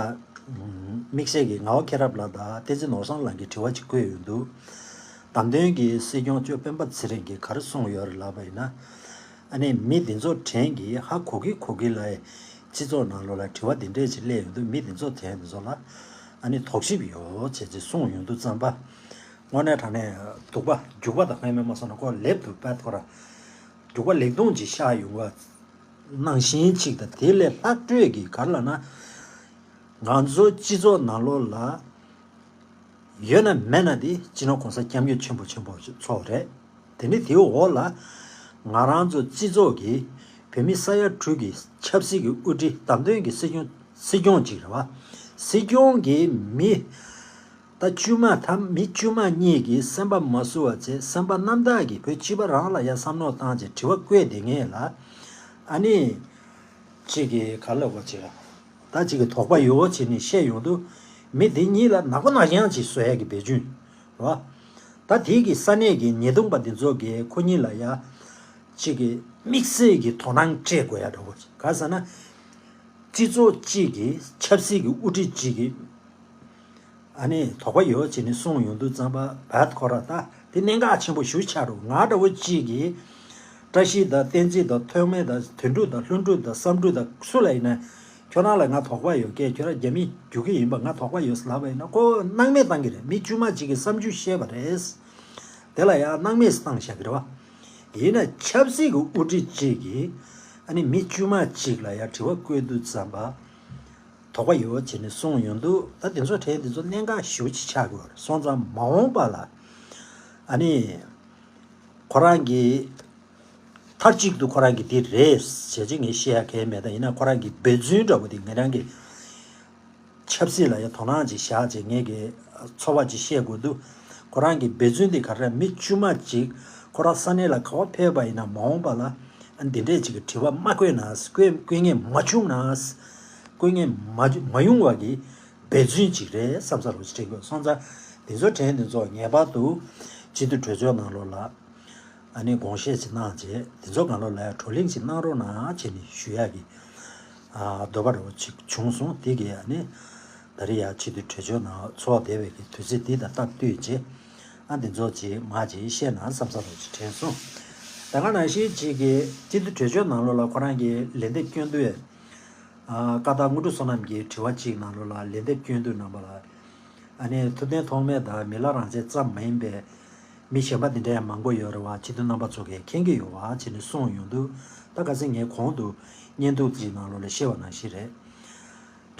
དམིགས་བསལ་གྱི་ངག་དབང་མཁྱེན་རབ་ལགས་དང་བསྟན་འཛིན་ནོར་བཟང་ལགས་ཀྱིས་དྲི་བ་ཅིག་བཀོད་ཡོང་དུས། བདམས་ཐོན་གྱི་སྲིད་སྐྱོང་གཙོས་སྤེན་པ་ཚེ་རིང་གིས་ག་རེ་གསུངས་ཡོད་རེད་ལབ་པ་ཡིན་ན། ཨ་ནི་མི་འདི་ཚོ་དྲན་གྱིས་ཧ་གོ་གི་གོ་གི་ལ། སྤྱི་ཚོགས་ནང་ལོགས་ལ་དྲི་བ་འདི་འདྲས་ཅིག་སླེབས་ཡོང་དུས། མི་འདི་ཚོ་དྲན་འདི་ཚོ་ལ་ཨ་ནི་དོགས་གཞི་ཡོད་བྱས་ཅིག་གསུངས་ཡོང་དུས་ཙམ་པ། དངོས་གནས་དྲང་གནས་སྡུག་པ་རྒྱུག་པ་དང་ཁ་མེད་མ་སོང་ན་ཁོ་ལེབ་ཏུ་པད་ཁོ་ར་རྒྱུག་པ་ལེགས་མཐོང་ཅིག་ཤར་ཡོང་བ་ནང་བཞིན་ཅིག་དང་། དེ་ལས་ལྷག་སྤྲོས་ཀྱི་ག་རེ་ལབ་ན། ང་ཚོ་སྤྱི་ཚོགས་ནང་ལོགས་ལ་ཡོད་ན་མེད་ན་དེ་སྤྱི་ནོར་གོང་ས་སྐྱབས་མགོན་ཆེན་པོ་ཆེན་པོ་མཆོག་རེད། དེ་ནི་དེའི་འོག་ལ་ང་རང་ཚོ་སྤྱི་ཚོགས་ཀྱི་བོད་མི་ས་ཡ་དྲུག་གི་ཆབ་སྲིད་ཀྱི་དབུ་ཁྲིད་བདམས་ཐོན་གྱི་སྲིད་སྐྱོང་སྲིད་སྐྱོང་ཅིག་རེད་བ། སྲིད་སྐྱོང་གི་མི་ད་དཀྱུས་མ་ད་མི་དཀྱུས་མ་གཉིས་ཀྱིས་སེམས་པ་མ་བསུ་བ་བྱས། སེམས་པ་རྣམ་དག་གིས་བོད་སྤྱི་པ་རང་ལ་ཡ་བསམ་བློ་བཏང་བྱས་དྲི་བ་བཀོད་བསྡད་མཁན་ལ། ཨ་ནི་གཅིག་གིས་ག་རེ་ལབ་དགོས་ཅིག་ལ། ད་གཅིག་གིས་དོགས་པ་ཡོད་བྱས་ནས་བཤད་ཡོང་དུས། མི་དེ་གཉིས་ལ་ནག་པོ་ནག་རྐྱང་ཅིག་བཟོ་ཡ་གི་འབད་བརྩོན་རེད་བ། ད་དེ་གི་ས་གནས་ཀྱི་ཉེས་རྡུང་པ་དེ་ཚོ་གིས་ཁོ་གཉིས་ལ་ཡ་གཅིག་གི་དམིགས་བསལ་གྱི་དོ་སྣང་སྤྲད་དགོས་ཡ་འདྲ་བོ་ཅིག་ག་རེ་ཟེར་ན། སྤྱི་ཚོགས་གཅིག་གི་ཆབ་སྲིད་ཀྱི་དབུ་ཁྲིད་གཅིག་གིས་ཨ་ནི་དོགས་པ་ཡོད་བྱས་ནས་གསུངས་ཡོང་དུས་ཙམ་པ། བད་ཁོ་ར་ད་དེ་གནད་འགག་ཆེན་པོ་ཞེ་པོ་ཆགས་འགྲོ། ང་འདྲ་བོ་གཅིག་གིས་བཀྲ་ཤིས་དང་བསྟན་འཛིན་དང་ཐོན་མི་དང་དོན་གྲུབ་དང་ལྷུན་གྲུབ་དང་བསམ་གྲུབ་དང་སུ་ལ་ཡིན་ན། ཁྱོད་རང་ལ་ང་དོགས་པ་ཡོད་སྐད། ཁྱོད་རང་རྒྱ་མི་རྒྱུག་གི་ཡིན་པ་ང་དོགས་པ་ཡོད་ལབ་པ་ཡིན་ན། ཁོ་སྣང་མེད་བཏང་གི་རེད། མི་དཀྱུས་མ་གཅིག་གིས་བསམ་ཚུལ་བཤད་པ་རེད། དེ་ལ་ཡང་སྣང་མེད་བཏང་བཞག་གི་རེད་བ། ཡིན་ན་ཆབ་སྲིད་ཀྱི་དབུ་ཁྲིད་གཅིག་གིས་ཨ་ནི་མི་དཀྱུས་མ་གཅིག་ལ་ཡང་དྲི་བ་བཀོད་དུས་ཙམ་པ། དོགས་པ་ཡོད་བྱས་ནས་གསུངས་ཡོང་དུས། ད་དེ་ཚོ་དྲན། དེ་ཚོ་གནད་འགག་ཞེ་པོ་ཅིག་ཆགས་ཀྱི་ཡོད་རེད། སོང་ཙང་མ་འོངས་པ་ལ་ཨ་ནི་ཁོ་རང་གིས་མཐའ་གཅིག་ཏུ་ཁོ་རང་གིས་འདི་རེད་ཟེར་ཅིག་ངས་བཤད་ཡ་གང་ཡང་མེད། ད་ཡིན་ན་ཁོ་རང་གི་འབད་བརྩོན་འདྲ་བོ་དེ་ང་རང་གི་ཆབ་སྲིད་ལ་ཡང་དོ་སྣང་ཅིག་བཞག་བྱས། ངས་ཀྱི་ཚོར་བ་ཅིག་བཤད་དགོས་འདུག་ཁོ་རང་གི་འབད་བརྩོན་དེ་ག་རེ། མི་དཀྱུས་མ་ཅིག་ཁོ་རང་ས་གནས་ལ་ག་པར་ཕེབས་པ་ཡིན་ན། མ་འོངས་པ་ལ་འདི་འདྲས་ཅིག་གི་དྲི་བ་མ་བཀོད་ན། བཀོད་བཀོད་མཁན་མ་བྱུང་ན། བཀོད་མཁན་མ་མ་ཡོང་བ་གི་འབད་བརྩོན་ཅིག་རེད་བསམ་ས་རུ་ཅིག་དྲན་དགོས། སོང་ཙང་དེ་ཚོ་དྲན། དེ་ཚོ་ངེས་པར་དུ་སྤྱི་འཐུས་གྲོས་ཚོགས་ནང་ལོགས་ལ་ཨ་ནི་དགོངས་བཞེས་ཅིག་གནང་བྱས། དེ་ཚོ་སྒང་ལོགས་ལ་ཡང་བགྲོ་གླེང་ཅིག་གནང་རོགས་གནང་བྱས་ནས་ཞུ་ཡག་གི་ཨ་འདོད་པ་འདྲ་བོ་ཅིག་བྱུང་སོང་། དེ་གིས་ཨ་ནི་ད་རེས་ཡང་སྤྱི་འཐུས་གྲོས་ཚོགས་ནང་ཚོགས་བསྡད་པའི་གི་དུས་ཚོད་འདི་དང་སྟབས་བསྟུན་བྱས། ཨ་འདི་ཚོ་ཅིག་མར་ཅིག་བཤད་ན་བསམ་ས་རུ་ཅིག་དྲན་སོང་། ད་ག་ནང་བཞིན་ཅིག་གི་སྤྱི་འཐུས་གྲོས་ཚོགས་ནང་ལོགས་ལ་ཁོ་རང་གི་ལན་འདེབས་སྐྱོན་དུས། ཨ་བཀའ་བཏགས་དངོས་གྲུབ་བསོད་ནམས་ཀྱི་དྲི་བ་གཅིག་ནང་ལོགས་ལ་ལན་འདེབས་སྐྱོན་དུས་རྣམ་པ་ལ། ཨ་ནི་ཐུབ་བསྟན་ཐོགས་མེད་དང་མི་ལ་རང་བཙན་ཙམ་མ་ཡིན་པའི་མི་གཞན་པ་འདི་འདྲ་ཡང་མང་པོ་ཡོད་རེད་བ། སྤྱི་འཐུས་རྣམ་པ་ཚོ་གིས་མཁྱེན་གྱི་ཡོད་བ་བྱས་ནས་གསུངས་ཡོང་དུས། ད་ག་ཚོད་ངས་གོང་དུ་བརྙན་ཐུང་གཅིག་ནང་ལོགས་ལ་བཤད་པ་ནང་བཞིན་རེད།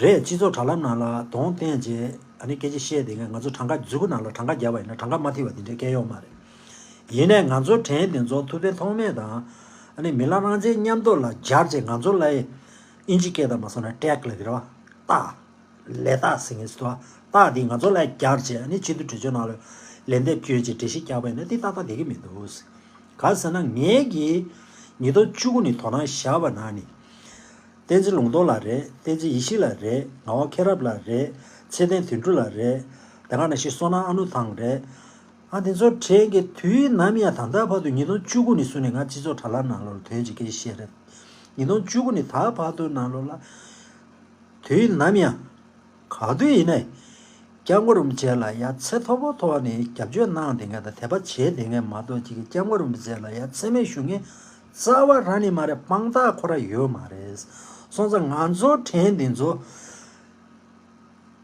རེད། སྤྱི་ཚོགས་དྲ་ལམ་ནང་ལ་གདོང་བསྟན་བྱས་ཨ་ནི་སྐད་ཆ་བཤད་བསྡད་མཁན། ང་ཚོ་གྲངས་ཀ་མཛུ་གུ་ནང་ལ་གྲངས་ཀ་བརྒྱབ་པ་ཡིན་ན་གྲངས་ཀ་མ་ཐིག་པ་འདི་འདྲའི་སྐད་ཡོད་མ་རེད། ཡིན་ནའི་ང་ཚོ་དྲན་དེ་ཚོ་ཐུབ་བསྟན་ཐོགས་མེད་དང་ཨ་ནི་མི་ལ་རང་བཙན་མཉམ་དུ་ལ་སྦྱར་བྱས། ང་ཚོ་ལ་ཨིན་ཇི་སྐད་དང་མ་སོང་ན་ཊེག་ལབ་ཀྱི་རེད་བ། རྟགས། ལས་རྟགས་ཟེར་མཁན་ཞིག་འདུག་བ། རྟགས་འདི་ང་ཚོ་ལ་སྦྱར་བྱས་ཨ་ནི་སྤྱི་འཐུས་གྲོས་ཚོགས་ནང་ལ་ལན་འདེབས་སྐྱོན་བྱས་འགྲེལ་བཤད་རྒྱག་པ་ཡིན་ན་འདི་ཏག་ཏག་བསྡད་ཀྱི་མི་འདུག་ག་རེ་ཟེར་ན་ངས་ཀྱིས་ཉིས་སྟོང་བཅུ་དགུ་ནས་དོ་སྣང་བཞག་པ་ན་ནི། བསྟན་འཛིན་ལུང་རྟོགས་ལགས་རེད། བསྟན་འཛིན་ཡེ་ཤེས་ལགས་རེད། ངག་དབང་མཁྱེན་རབ་ལགས་རེད། ཚེ་བརྟན་དོན་གྲུབ་ལགས་རེད། དེ་ག་ནང་བཞིན་བསོད་ནམས་ཨ་ནུ་ཐང་རེད། ཨ་དེ་ཚོ་གྲས་ཀྱི་དུས་ནམ་ཡང་ད་ལྟ་བར་དུ་ཉིས་སྟོང་བཅུ་དགུ་ནས་བཟུང་ནས་ང་སྤྱི་ཚོགས་དྲ་ལམ་ནང་ལོགས་ལ་དོན་གྱི་སྐད་ཆ་བཤད་རེད། ཉིས་སྟོང་བཅུ་དགུ་ནས་ད་བར་དུ་ནང་ལོགས་ལ་དུས་ནམ་ཡང་ག་དུས་ཡིན་ནའི་སྐྱབས་མགོན་རིན་པོ་ཆེ་ལ་ཡ་ཚད་མཐོ་པོ་ཐོག་ནས་རྒྱབ་སྐྱོར་གནང་བསྡད་མཁན་དང་དད་པ་བྱས་བསྡད་མཁན་མ་གཏོགས་ཅིག་གིས་སྐྱབས་མགོན་རིན་པོ་ཆེ་ལ་ཡ་མཚན་སྨད་ཞུ་མཁན་རྩ་བ་རང་ནས་མ་རེད། དཔང་རྟགས་ཁོ་རང་ཡོད་མ་རེད། སོང་ཙང་ང་ཚོ་དྲན་དེ་ཚོ་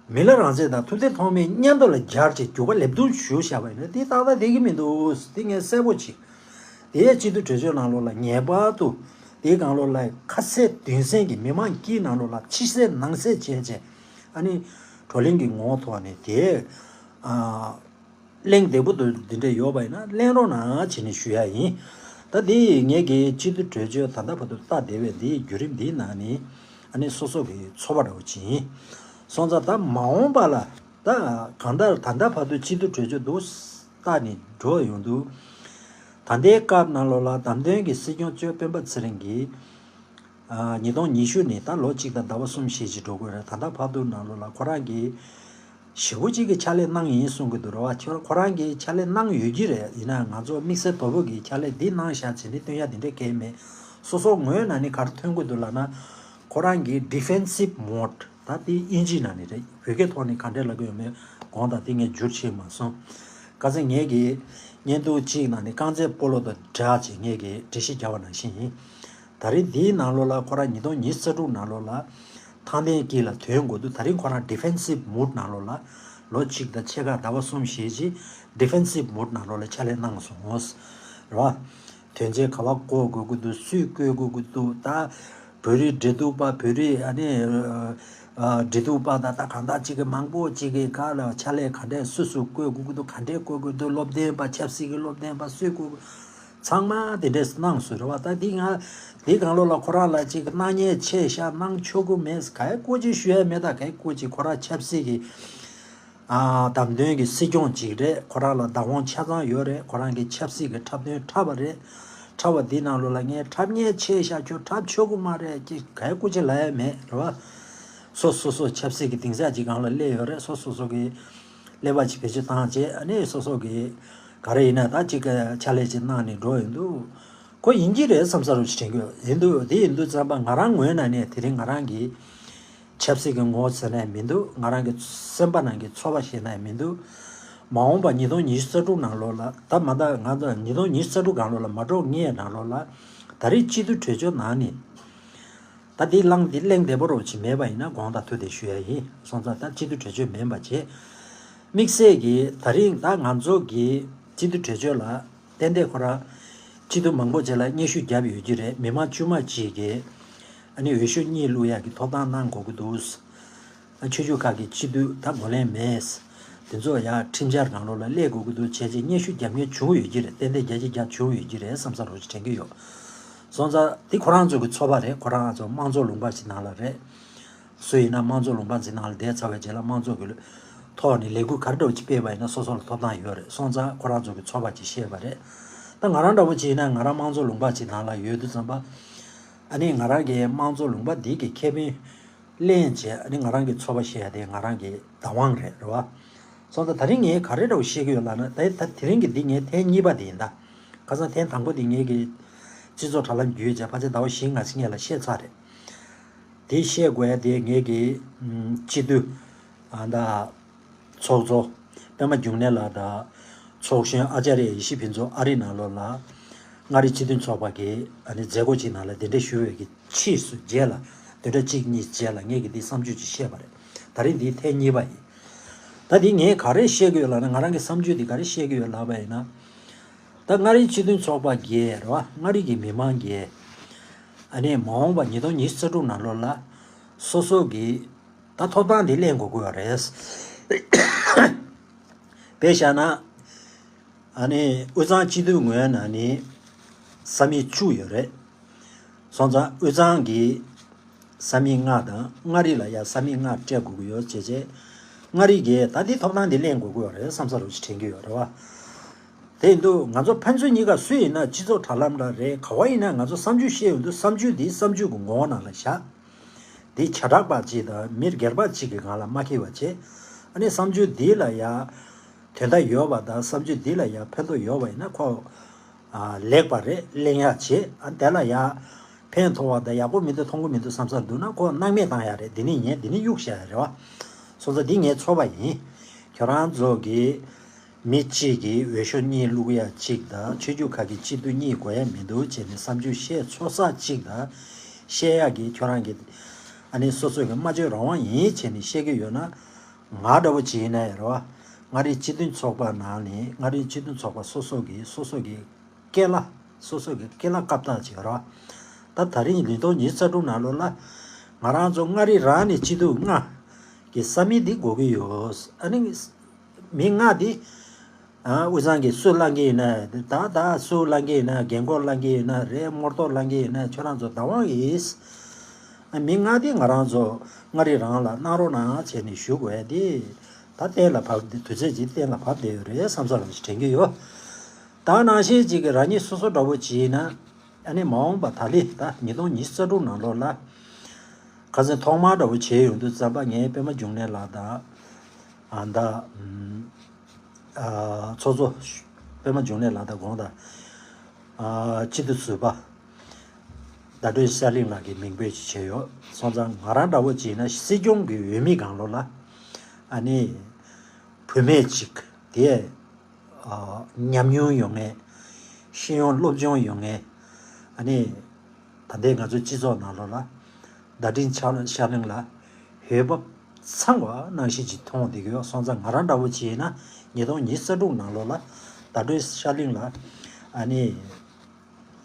མི་ལ་རང་བཙན་དང་ཐུབ་བསྟན་ཐོགས་མེད་མཉམ་དུ་ལ་སྦྱར་བྱས་རྒྱུག་པ་ལེབ་རྡུང་ཞུ་བཞག་པ་ཡིན་ན་དེ་ཏག་ཏག་བསྡད་ཀྱི་མི་འདུག་དེ་ངས་གསལ་པོ་ཅིག་དེ་ཡས་སྤྱི་འཐུས་གྲོས་ཚོགས་ནང་ལོགས་ལ་ངེས་པར་དུ་དེའི་སྒང་ལོགས་ལ་ཁ་གསལ་དོན་གསལ་གྱི་མི་མང་དཀྱིལ་ནང་ལོགས་ལ་ཕྱི་གསལ་ནང་གསལ་བྱས་བྱས་ཨ་ནི་བགྲོ་གླེང་གི་ངོ་བོ་ཐོག་ནས་དེ་ཨ་གླེང་བདེ་པོ་འདུག་འདི་འདྲ་ཡོད་པ་ཡིན་ན་གླེང་རོགས་གནང་བྱས་ནས་ཞུ་ཡ་ཡིན། ད་འདི་ངས་ཀྱི་སྤྱི་འཐུས་གྲོས་ཆོད་ད་ལྟ་བར་དུ་ལྟ་བསྡད་པའི་འདིའི་བརྒྱུད་རིམ་འདིའི་ནང་ནས་ཨ་ནི་སོ་སོ་གི་ཚོར་བ་འདྲ་བོ་ཅིག་ཡིན། སོང་ཙང་ད་མ་འོངས་པ་ལ་ད་གང་ལྟར་ད་ལྟ་བར་དུ་སྤྱི་འཐུས་གྲོས་ཆོད་འདུག་ལྟ་ནས་འགྲོ་ཡོང་དུས། ད་ ད་ལྟའི་སྐབས་ནང་ལོགས་ལ་བདམས་ཐོན་གྱི་སྲིད་སྐྱོང་གཙོས་སྤེན་པ་ཚེ་རིང་གིས། ཨ། ཉིས་སྟོང་ཉི་ཤུ་ནས་ད་ལོ་གཅིག་དང་ཟླ་བ་གསུམ་ཞེ་གཅིག་འགྲོ་གི་རེད། ད་ལྟ་བར་དུ་ནང་ལོགས་ལ་ཁོ་རང་གིས་ཞེ་པོ་ཅིག་གི་ཕྱག་ལས་གནང་ཡིན་གསུང་གི་འདུག་རེད་བ། ཁྱོད་ཁོ་རང་གིས་ཕྱག་ལས་གནང་ཡོད་ཀྱི་རེད། ཡིན་ན་ང་ཚོ་དམིགས་བསལ་བོད་པ་གིས་ཕྱག་ལས་འདི་གནང་བཞག་ཟེར་ནས་སྟོན་ཡ་དེ་འདྲས་གང་ཡང་མེད། སོ་སོ་ངོས་ནས་ནི་ག་རེ་ཐོན་གྱི་འདུག་ལབ་ན། ཁོ་རང་གིས་defensive mode། ད་དེ་དབྱིན་ཇིའི་ནང་ནས་རེད། བོད་སྐད་ཐོག་ནས་ག་འདྲས་ལབ་ཀྱི་ཡོད་མེད་དགོངས་དག། དེ་ངས་བསྒྱུར་ཤེས་མ་སོང་། ཁ་སང་ངེད་ཀྱི་བརྙན་ཐུང་གཅིག་ནང་ནས་རྐང་རྩེད་སྤོ་ལོ་དང་སྦྲགས་བྱས་ངེད་ཀྱིས་འགྲེལ་བཤད་བརྒྱབ་པ་ནང་བཞིན་ཡིན། ད་རིང་འདིའི་ནང་ལོགས་ལ་ཁོ་རང་ཉིས་སྟོང་ཉི་ཤུ་རྩ་དྲུག་ནང་ལོགས་ལ་ཐང་སྟེང་དཀྱིལ་ལ་ཐོན་དགོས་འདུག་ད་རིང་ཁོ་རང་defensive mode ནང་ལོགས་ལ་ལོ་གཅིག་དང་ཕྱེད་ཀ་ཟླ་བ་གསུམ་ཞེ་གཅིག་defensive mode ནང་ལོགས་ལ་ཕྱག་ལས་གནང་སོང་། རེད་བ། དོན་ཆེན་ག་བ་བསྐོ་དགོས་ཀྱི་འདུག་སུས་བསྐོ་དགོས་ཀྱི་འདུག་ད་བོད་རིགས་འབྲེལ་གཏུག་པ། བོད་རིགས་ཨ་ནི་ཨ་འབྲེལ་གཏུག་པ་དང་ད་གང་ལྟར་ཅིག་གི་མང་པོ་ཅིག་གི་སྒང་ལ་ཕྱག་ལས་ག་འདྲས་སུ་སུ་བསྐོ་དགོས་ཀྱི་འདུག་ག་འདྲས་བསྐོ་དགོས་འདུག་སློབ་སྟོན་པ། ཆབ་སྲིད་ཀྱི་སློབ་སྟོན་པ་སུས་བསྐོ་དགོས། ཚང་མ་དེ་འདྲས་གནང་སོང་རེད་བ། ད་འདི་ང་འདི་སྒང་ལོགས་ལ་ཁོ་རང་ལ་ཅིག་གནང་མཁན་ཆེ་ཤག་གནང་ཆོག་གི་མེད། ག་ཡེ་སྐོར་ཅིག་ཞུ་ཡ་མེད། ད་ག་ཡེ་སྐོར་ཅིག་ཁོ་རང་ཆབ་སྲིད་ཀྱི་ཨ་བདམས་ཐོན་གྱི་སྲིད་སྐྱོང་ཅིག་རེད། ཁོ་རང་ལ་བདག་དབང་ཆ་ཚང་ཡོད་རེད། ཁོ་རང་གི་ཆབ་སྲིད་ཀྱི་འཁྲབ་སྟོན་འཁྲབ་པ་རེད། འཁྲབ་པ་འདི་ནང་ལོགས་ལ་ངས་འཁྲབ་མཁན་ཆེ་ཤག་ཁྱོད་འཁྲབ་ཆོག་གི་མ་རེད། ཅིག་ག་ཡེ་སྐོར་ཅིག་ལབ་ཡ་མེད་རེད་བ། སོ་སོ་སོ་ཆབ་སྲིད་ཀྱི་དེང་སང་ཅིག་སྒང་ལ་སླེབས་ཡོད་རེད། སོ་སོ་སོ་གི་ཀླད་པ་ཅིག་བེད་སྤྱོད་བཏང་བྱས། ཨ་ནི་སོ་སོ་གི་ག་རེ་ཡིན་ན་ད་ཅིག་ཕྱག་ལས་ཅིག་གནང་ནས་འགྲོ་ཡོང་དུས། ཁོ་ཡིན་གྱི་རེད་བསམ་ས་རུ་ཞིག་དྲན་གྱི་ཡོད། ཡིན་དུས་དེ་ཡིན་དུས་ཙམ་པ་ང་རང་ངོས་ནས་ནས་དེ་རིང་ང་རང་གི་ཆབ་སྲིད་ཀྱི་ངོ་བོ་ཟེར་ནས་མི་འདུག་ང་རང་གི་སེམས་པ་ནང་གི་ཚོར་བ་ཞིག་ནས་མི་འདུག་མ་འོངས་པ་ཉིས་སྟོང་ཉི་ཤུ་རྩ་དྲུག་ནང་ལོགས་ལ། ད་མ་ད་ང་ཚོ་ཉིས་སྟོང་ཉི་ཤུ་རྩ་དྲུག་སྒང་ལོགས་ལ་མ་འགྲོ་སྔོན་ནང་ལོགས་ལ། ད་རེས་སྤྱི་འཐུས་གྲོས་ཆོད་ནང་ནས། ད་འདི་གླེང་འདི་གླེང་བདེ་པོ་རོ་ཅིག་མེད་པ་ཡིན་ན་དགོངས་དག་ཐུགས་བདེ་ཞུ་ཡ་ཡིན། སོང་ཙང་ད་སྤྱི་འཐུས་གྲོས་ཆོད་མིན་པ་བྱས། དམིགས་བསལ་གྱིས་ད་རིང་ད་ང་ཚོ་གི་སྤྱི་འཐུས་གྲོས་ཆོད་ལ་ཏན་ཏན་ཁོ་རང་སྤྱི་འཐུས་མང་པོ་ཅིག་ལ་སྙན་ཞུ་བརྒྱབ་ཡོད་ཀྱི་རེད། མི་མང་དཀྱུས་མ་ཅིག་གིས་ཨ་ནི་འོས་ཤོག་གཉིས་བླུག་ཡག་གི་ཐོབ་ཐང་གནང་དགོས་ཀྱི་འདུག་ཆོས་བརྒྱུད་ཁག་གི་སྤྱི་འཐུས་ད་ངོས་ལེན་མེད། དེ་ཚོ་ཡང་ཁྲིམས་འཆར་ནང་ལོགས་ལ་སླེབས་དགོས་ཀྱི་འདུག་བྱས་རྗེས་སྙན་ཞུ་བརྒྱབ་མཁན་བྱུང་ཡོད་ཀྱི་རེད། ཏན་ཏན་བརྒྱ་ཆ་བརྒྱ་བྱུང་ཡོད་ཀྱི་རེད་བསམ་ས་རོ་ཅིག་དྲན་གྱི་ཡོད། སོང་ཙང་འདི་ཁོ་རང་ཚོ་གི་ཚོར་བ་རེད། ཁོ་རང་ཚོ་དམངས་གཙོ་ལུང་པ་ཅིག་ནང་ལ་རེད། སུ་ཡིན་ན་དམངས་གཙོ་ལུང་པ་ཅིག་ནང་ལ་བསྡད་ཚར་བའི་རྗེས་ལ་དམངས་གཙོ་གི་ཐོག་ནས་ལས་འགུལ་ག་རེ་འདྲ་བོ་ཅིག་སྤེལ་བ་ཡིན་ན་སོ་སོ་ལ་ཐོབ་ཐང་ཡོད་རེད། སོང་ཙང་ཁོ་རང་ཚོ་གི་ཚོར་བ་ཅིག་བཤད་པ་རེད། ད་ང་རང་འདྲ་བོ་ཅིག་ཡིན་ན་ང་རང་དམངས་གཙོ་ལུང་པ་ཅིག་ནང་ལ་ཡོད་དུས་ཙམ་པ། ཨ་ནི་ང་རང་གི་དམངས་གཙོ་ལུང་པ་འདི་གི་ཁེ་ཕན་ལེན་བྱས། ཨ་ནི་ང་རང་གི་ཚོར་བ་བཤད་ཡ་དེ་ང་རང་གི་བདག་དབང་རེད། རེད་བ། སོང་ཙང་ད་རིང་ངས་ག་རེ་འདྲ་བོ་བཤད་ཀྱི་ཡོད་ལབ་ན། ད་ད་དེ་རིང་གི་འདི་ངའི་ཐེངས་གཉིས་པ་དེ་ཡིན་ད། ཁ་སང་ཐེངས་དང་པོ་དེ་ངེད་ཀྱི་སྤྱི་ཚོགས་དྲ་ལམ་བརྒྱུད་བྱས་ཕལ་ཆེར་ཟླ་བ་བཞི་ལྔ་ཅིག་སྔོན་ལ་བཤད་ཚར་རེད། དེ་བཤད་དགོས་ཡ་དེ་ངེད་ཀྱི་ཨམ་སྤྱི་འཐུས་ཨ་ད་ཚོགས་གཙོ་པད་མ་འབྱུང་གནས་ལགས་དང་། ཚོགས་གཞོན་ཨ་ཅཱརྱ་ཡེ་ཤེས་ཕུན་ཚོགས་ཨ་རི་ནང་ལོགས་ལ་མངའ་རིས་སྤྱི་མཐུན་ཚོགས་པ་གི་ཨ་ནི་མཛད་སྒོ་ཅིག་ནང་ལ་གདན་འདྲེན་ཞུ་བའི་གི་ཕྱིས་སུ་རྗེས་ལ་བདུན་ཕྲག་གཅིག་གཉིས་རྗེས་ལ་ངེད་ཀྱིས་འདི་བསམ་ཚུལ་ཅིག་བཤད་པ་རེད། ད་རིང་འདི་ཐེངས་གཉིས་པ་ཡིན། ད་འདི་ངས་ག་རེ་བཤད་ཀྱི་ཡོད་ལབ་ན། ང་རང་གི་བསམ་ཚུལ་འདི་ག་རེ་བཤད་ཀྱི་ཡོད་ལབ་པ་ཡིན་ན། ད་མངའ་རིས་སྤྱི་མཐུན་ཚོགས་པ་གིས་རེད་བ། མངའ་རིས་ཀྱི་མི་མང་གིས་ཨ་ནི་མ་འོངས་པ་ཉིས་སྟོང་ཉི་ཤུ་རྩ་དྲུག་ནང་ལོགས་ལ་སོ་སོ་གི་ད་ཐོབ་ཐང་འདི་ལེན་དགོས་ཀྱི་ཡོད་རེད། དཔེ་བཞག་ན། ཨ་ནི་དབུས་གཙང་སྤྱི་འཐུས་ངོས་ནས་ནི་ས་མིག་བཅུ་ཡོད་རེད། སོང་ཙང་དབུས་གཙང་གི་ས་མིག་ལྔ་དང་མངའ་རིས་ལ་ཡང་ས་མིག་ལྔ་སྤྲད་དགོས་ཀྱི་ཡོད་ཅེས་བྱས། མངའ་རིས་ཀྱིས་ད་འདི་ཐོབ་ཐང་འདི་ལེན་དགོས་ཀྱི་ཡོད་རེད་བསམ་ས་རུ་ཞིག་དྲན་གྱི་ཡོད་རེད་བ། དེ་ཡིན་དུས་ང་ཚོ་ཕན་ཚུན་གཉིས་ཀ་སུ་ཡིན་ན་སྤྱི་ཚོགས་དྲ་ལམ་ལ་རེད། ག་བ་ཡིན་ན་ང་ཚོ་བསམ་ཚུལ་བཤད་ཡོང་དུས་བསམ་ཚུལ་འདི་བསམ་ཚུལ་གྱི་ངོ་བོ་ནང་ལ་བཞག་འདི་བྱེ་བྲག་པ་གཅིག་དང་མི་སྒེར་པ་གཅིག་གི་ངང་ལ་མ་འཁེལ་བ་བྱས། ཨ་ནི་བསམ་ཚུལ་འདི་ལ་ཡ་དོན་དག་ཡོད་པ་དང་བསམ་ཚུལ་འདི་ལ་ཡ་ཕན་ཐོགས་ཡོད་པ་ཡིན་ན་ཁོ་ཨ་ལེགས་པ་རེད། ལེན་ཡག་བྱེད། ཨ་དེ་ལ་ཡ་ཕན་ཐོགས་པ་དང་ཡག་པོ་མི་འདུག་མཐོང་གི་མི་འདུག་བསམ་ས་འདུག་ན་ཁོ་སྣང་མེད་བཏང་ཡག་རེད། འདི་ནི་ངས་འདི་ནི་གཡུག་བཞག་ཡག་རེད་བ། སོང་ཙང་འདི་ངའི་ཚོར་བ་ཡིན། ཁྱོད་རང་ཚོ་གི་མི་གཅིག་གིས་འོས་ཤོག་གཉིས་བླུག་ཡ་གཅིག་དང་ཆོས་བརྒྱུད་ཁག་གི་སྤྱི་འཐུས་གཉིས་དགོས་ཡ་མི་འདུག་བྱས་ནས་བསམ་ཚུལ་བཤད་ཆོག་ས་གཅིག་དང་། བཤད་ཡ་གི་ཁྱོད་རང་གི་ཨ་ནི་སོ་སོ་གི་སྨྲ་བརྗོད་རང་དབང་ཡིན་བྱས་ནས་བཤད་ཀྱི་ཡོད་ན། ང་འདྲ་བོ་ཅིག་ཡིན་ན་ཡང་རེད་བ། མངའ་རིས་སྤྱི་མཐུན་ཚོགས་པ་ནང་ནས་མངའ་རིས་སྤྱི་མཐུན་ཚོགས་པ་སོ་སོ་གི་སོ་སོ་གི་སྐེ་ལ་སོ་སོ་གི་སྐེ་ལ་བཀབ་སྟངས་ཅིག་རེད་བ། ད་ད་རིང་ཉིས་སྟོང་ཉི་ཤུ་རྩ་དྲུག་ནང་ལོགས་ལ་ང་རང་ཚོ་མངའ་རིས་རང་ནས་སྤྱི་འཐུས་ལྔ་གི་ས་མིག་འདི་དགོས་ཀྱི་ཡོད། ཨ་ནི་མི་ལྔ་འདི། ཨ་དབུས་གཙང་གི་སུ་བླང་གི་ཡིན་ན། ད་ད་སུ་བླང་གི་ཡིན་ན། རྒན་འཁོགས་བླང་གི་ཡིན་ན་རེད། རྨོར་ཏོ་བླང་གི་ཡིན་ན་ཁྱོད་རང་ཚོ་བདག་དབང་ཡིན། ཨ་མི་ལྔ་འདི་ང་རང་ཚོ་མངའ་རིས་རང་ལ་གནང་རོགས་གནང་བྱས་ནས་ཞུ་དགོས་ཡ་འདི། ད་གཏན་ལ་ཕབ་དུས་ཚོད་ཅིག་གཏན་ལ་ཕབ་བསྡད་ཡོད་རེད་བསམ་ས་རང་ཞིག་དྲན་གྱི་ཡོད། ད་ནང་བཞིན་ཅིག་གི་རང་ཉིད་སོ་སོ་འདྲ་བོ་བྱས་ན། ཨ་ནི་མ་འོངས་པ་ད་ལི་ད་ཉིས་སྟོང་ཉི་ཤུ་རྩ་དྲུག་ནང་ལོགས་ལ། ཁ་སང་ཐོག་མར་འདྲ་བོ་བྱས་ཡོང་དུས་ཙམ་པ་ངའི་པད་མ་འབྱུང་གནས་ལགས་དང་། ཨ་ད་ཨམ་ཨ་ཚོགས་གཙོ་པད་མ་འབྱུང་གནས་ལགས་དང་དགོངས་དག་ཨ་སྤྱི་འཐུས་ཟུར་པ་ཟླ་སྒྲོན་ཤར་གླིང་ལགས་ཀྱིས་མིང་འབོད་ཅིག་བྱས་ཡོད། སོང་ཙང་ང་རང་འདྲ་བོ་བྱས་ན་སྲིད་སྐྱོང་གི་འོས་མི་སྒང་ལོགས་ལ་ཨ་ནི་བུད་མེད་ཅིག་དེ་ཨ་ཉམས་མྱོང་ཡོད་མཁན། ཤེས་ཡོན་སློབ་སྦྱོང་ཡོད་མཁན། ཨ་ནི་ད་ལྟའི་ང་ཚོའི་སྤྱི་ཚོགས་ནང་ལོགས་ལ་ཟླ་སྒྲོན་ཤར་ཤར་གླིང་ལགས་འོས་བབ་ཚང་བ་ནང་བཞིན་ཅིག་མཐོང་བསྡད་ཀྱི་ཡོད། སོང་ཙང་ང་རང་འདྲ་བོ་བྱས་ན་ཉིས་སྟོང་ཉི་ཤུ་རྩ་དྲུག་ནང་ལོགས་ལ་ཟླ་སྒྲོན་ཤར་གླིང་ལགས་ཨ་ནི་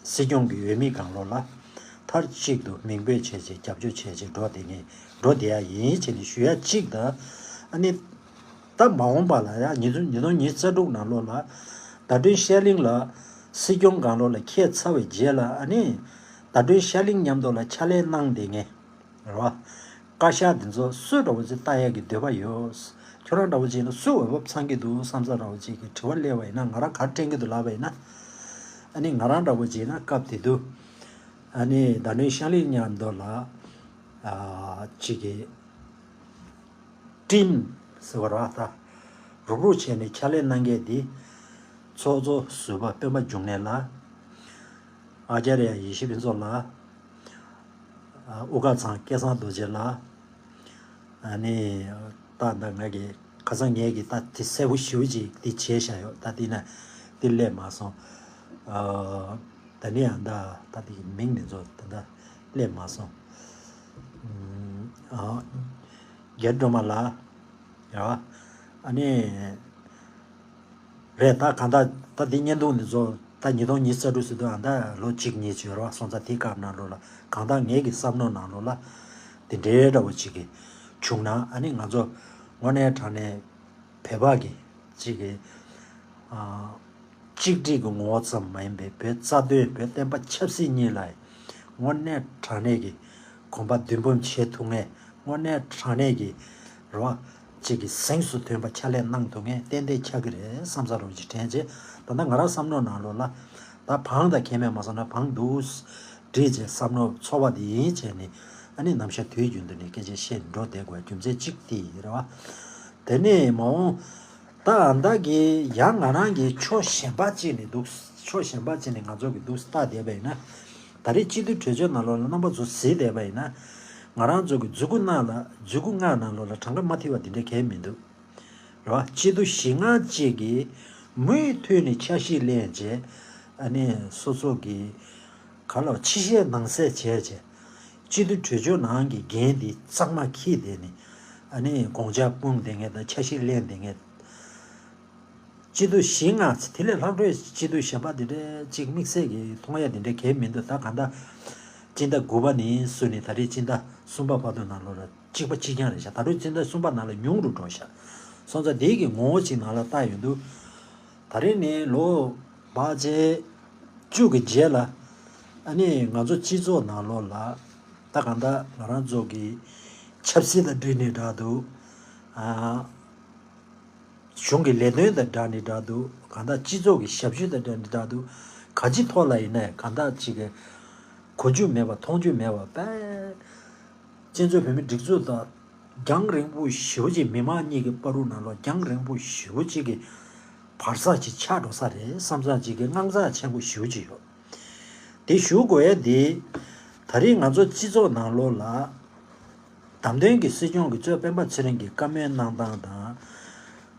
སྲིད་སྐྱོང་གི་འོས་མི་སྒང་ལོགས་ལ་མཐའ་གཅིག་ཏུ་མིང་འབོད་བྱས་བྱས་རྒྱབ་སྐྱོར་བྱས་བྱས་འགྲོ་བསྡད་མཁན་འགྲོ་བསྡད་ཡ་ཡིན་བྱས་ནས་ཞུ་ཡ་གཅིག་དང་། ཨ་ནི་ད་མ་འོངས་པ་ལ་ཡ་ཉིས་སྟོང་ཉིས་སྟོང་ཉི་ཤུ་རྩ་དྲུག་ནང་ལོགས་ལ་ཟླ་སྒྲོན་ཤར་གླིང་ལགས་སྲིད་སྐྱོང་སྒང་ལོགས་ལ་འཁྱེར་ཚར་བའི་རྗེས་ལ། ཨ་ནི་ཟླ་སྒྲོན་ཤར་གླིང་མཉམ་དུ་ལ་ཕྱག་ལས་གནང་བསྡད་མཁན་རེད་བ། བཀའ་ཤག་འདི་ཚོ་སུ་འདྲ་བོ་ཅིག་ལྟ་ཡག་གི་འདོད་པ་ཡོད། ཁྱོད་རང་འདྲ་བོ་ཅིག་ཡིན་ན་སུ་འོས་བབ་ཚང་གི་འདུག་བསམ་ས་འདྲ་བོ་ཅིག་གི་དྲི་བ་སླེབས་པ་ཡིན་ན། ང་རང་ག་རེ་དྲན་གི་འདུག་ལབ་པ་ཡིན་ན། ཨ་ནི་ང་རང་འདྲ་བོ་ཅིག་ཡིན་ན་སྐབས་དེ་དུས་ཨ་ནི་ཟླ་སྒྲོན་ཤར་གླིང་མཉམ་དུ་ལ་ཨ་ཅིག་གི་ཊིམ་ཟེར་བ་ར་ད་རུག་རུག་བྱས་ནས་ཕྱག་ལས་གནང་མཁན་འདི་ཚོགས་གཙོ་ཟུར་པ་སྤེན་པ་འབྱུང་གནས་ལགས། ཨ་ཙརྱ་ཡེ་ཤེས་ཕུན་ཚོགས་ལགས། ཨ་དབུ་དཀར་ཚང་སྐལ་བཟང་རྡོ་རྗེ་ལགས། ཨ་ནི་ད་ད་ང་གི་ཁ་སང་ངས་ཀྱི་ད་དེ་གསལ་པོ་ཞེ་པོ་ཅིག་དེ་བྱས་བཞག་ཡོད། ད་དེ་ན་དེ་སླེབས་མ་སོང་། ཨ་ད་ནི་ཡང་ད་ད་དེ་གི་མིང་དེ་ཚོ་ད་ད་སླེབས་མ་སོང་། ཨ་རྒྱ་སྒྲོལ་མ་ལགས། ཡ། ཨ་ནི། རེད། ད་གང་ལྟར་ད་འདི་བརྙན་ཐུང་འདི་ཚོ་ད་ཉིས་སྟོང་ཉི་ཤུ་རྩ་དྲུག་ཟེར་དུས་ཨ་ད་ལོ་གཅིག་གཉིས་ཅིག་ཡོད་རེད་བ། སོང་ཙང་དེའི་སྐབས་ནང་ལོགས་ལ་གང་ལྟར་ངེད་ཀྱི་བསམ་བློ་ནང་ལོགས་ལ་དེ་འདྲའི་འདྲ་བོ་ཅིག་གི་བྱུང་ན། ཨ་ནི་ང་ཚོ་དངོས་གནས་དྲང་གནས་བོད་པ་གི་ཅིག་གི་ཨ་གཅིག་སྒྲིལ་གྱི་ངོ་བོ་ཙམ་མ་ཡིན་པའི་བོད་རྩ་དོན་བོད་བསྟན་པ་ཆབ་སྲིད་གཉིས་ལ་དངོས་གནས་དྲང་གནས་ཀྱི་གོམ་པ་མདུན་སྤོ་བྱེད་ཐུབ་མཁན། དངོས་གནས་དྲང་གནས་ཀྱི་རེད་བ། ཅིག་གི་གཟེངས་སུ་ཐོན་པ་ཕྱག་ལས་གནང་ཐུབ་མཁན་ཏན་ཏན་ཆགས་ཀྱི་རེད་བསམ་ས་རུ་ཅིག་དྲན་རྗེས། ད་ལྟ་ང་རང་བསམ་བློ་ནང་ལོགས་ལ་ད་བང་དང་ཁེ་མེད་མ་སོང་ན་བང་འདུག་བསྒྲིལ་རྗེས་བསམ་བློ་ཚོར་བ་དེ་ཡིན་བྱས་ནས། ཨ་ནི་ནམ་ཞག་དུས་རྒྱུན་དུ་ནས་སྐད་ཆ་བཤད་འགྲོ་བསྡད་དགོས་རྒྱུ་མཚན་གཅིག་དེ་ཡིན་རེད་བ། དེ་ནས་མ་འོངས་ད་ཨ་མདའ་གི་ཡང་ང་རང་གི་ཕྱོགས་གཞན་པ་ཅིག་ནས་འདུག་ཕྱོགས་གཞན་པ་ཅིག་ནས་ང་ཚོ་གི་འདུག་ལྟ་བསྡད་པ་ཡིན་ན། ད་རེས་སྤྱི་འཐུས་གྲོས་ཆོད་ནང་ལོགས་ལ་རྣམ་པ་ཚོ་གཟིགས་བསྡད་པ་ཡིན་ན། ང་རང་ཚོ་གི་མཛུབ་གུ་ནང་ལ་མཛུབ་གུ་ལྔ་ནང་ལོགས་ལ་གྲངས་ཀ་མ་མཐུན་པ་དེ་འདྲ་གང་ཡང་མི་འདུག་རེད་བ། སྤྱི་འཐུས་བཞི་ལྔ་ཅིག་གིས་མུ་མཐུད་ནས་འཆར་གཞི་ལེན་བྱས། ཨ་ནི་སོ་སོ་གི་ག་ལ་ཕྱི་བཤད་ནང་གསལ་བྱས་བྱས། སྤྱི་འཐུས་གྲོས་ཆོད་ནང་གི་འགན་འདི་གཙང་མ་འཁྱེར་བསྡད་ནས། ཨ་ནི་དགོངས་འཆར་སྤུངས་བསྡད་མཁན་དང་འཆར་གཞི་ལེན་བསྡད་མཁན། སྤྱི་འཐུས་བཞི་ལྔ་ཚེ་དེ་ལས་ལྷག་འཕྲོས་སྤྱི་འཐུས་གཞན་པ་འདི་འདྲའི་གཅིག་དམིགས་བསལ་གྱི་མཐོང་ཡ་འདི་འདྲའི་གང་ཡང་མི་འདུག་ད་གང་ལྟར་སྤྱི་ཟླ་དགུ་པ་ནས་བཟུང་ནས་ད་རེས་སྤྱི་ཟླ་གསུམ་པ་བར་དུ་ནང་ལོགས་ལ་གཅིག་པ་གཅིག་རྐྱང་རེད་ཤག་ད་རེས་སྤྱི་ཟླ་གསུམ་པ་ནང་ལ་ཉུང་རུ་འགྲོ་ཤག་སོང་ཙང་དེ་གི་ངོ་བོ་གཅིག་ནང་ལ་བལྟ་ཡོང་དུས། ད་རེས་ནས་ལོ་བར་ཆད་བཅུ་གི་རྗེས་ལ། ཨ་ནི་ང་ཚོ་སྤྱི་ཚོགས་ནང་ལོགས་ལ་ད་གང་ལྟར་ང་རང་ཚོ་གི་ཆབ་སྲིད་དང་འབྲེལ་ནས་འདྲ་འདུག་ཨ། གཞུང་གི་ལས་དོན་དང་སྦྲགས་ནས་འདྲ་འདུག་གང་ལྟར་སྤྱི་ཚོགས་ཀྱི་ཞབས་ཞུ་དང་སྦྲགས་ནས་འདྲ་འདུག་ག་ཅི་ཐོག་ལ་ཡིན་ནའི་གང་ལྟར་ཅིག་གི་གོ་རྒྱུ་མེད་པ་མཐོང་རྒྱུ་མེད་པ་དཔེ། བཙན་བྱོལ་བོད་མིའི་སྒྲིག་འཛུགས་དང་རྒྱང་རིང་པོ་ཞེ་པོ་ཅིག་མི་མང་གཉིས་ཀྱི་བར་དུ་ནང་ལོགས་རྒྱང་རིང་པོ་ཞེ་པོ་ཅིག་གི་བར་ས་ཅིག་ཆགས་འགྲོ་ས་རེད་བསམ་ས་ཅིག་གི་དངངས་འཚབ་ཆེན་པོ་ཞེ་པོ་ཅིག་ཡོད། དེ་ཞུ་དགོས་ཡ་དེ། ད་རེས་ང་ཚོ་སྤྱི་ཚོགས་ནང་ལོགས་ལ། བདམས་ཐོན་གྱི་སྲིད་སྐྱོང་གི་གཙོས་སྤེན་པ་ཚེ་རིང་གིས་བཀའ་མོལ་གནང་སྟངས་དང་།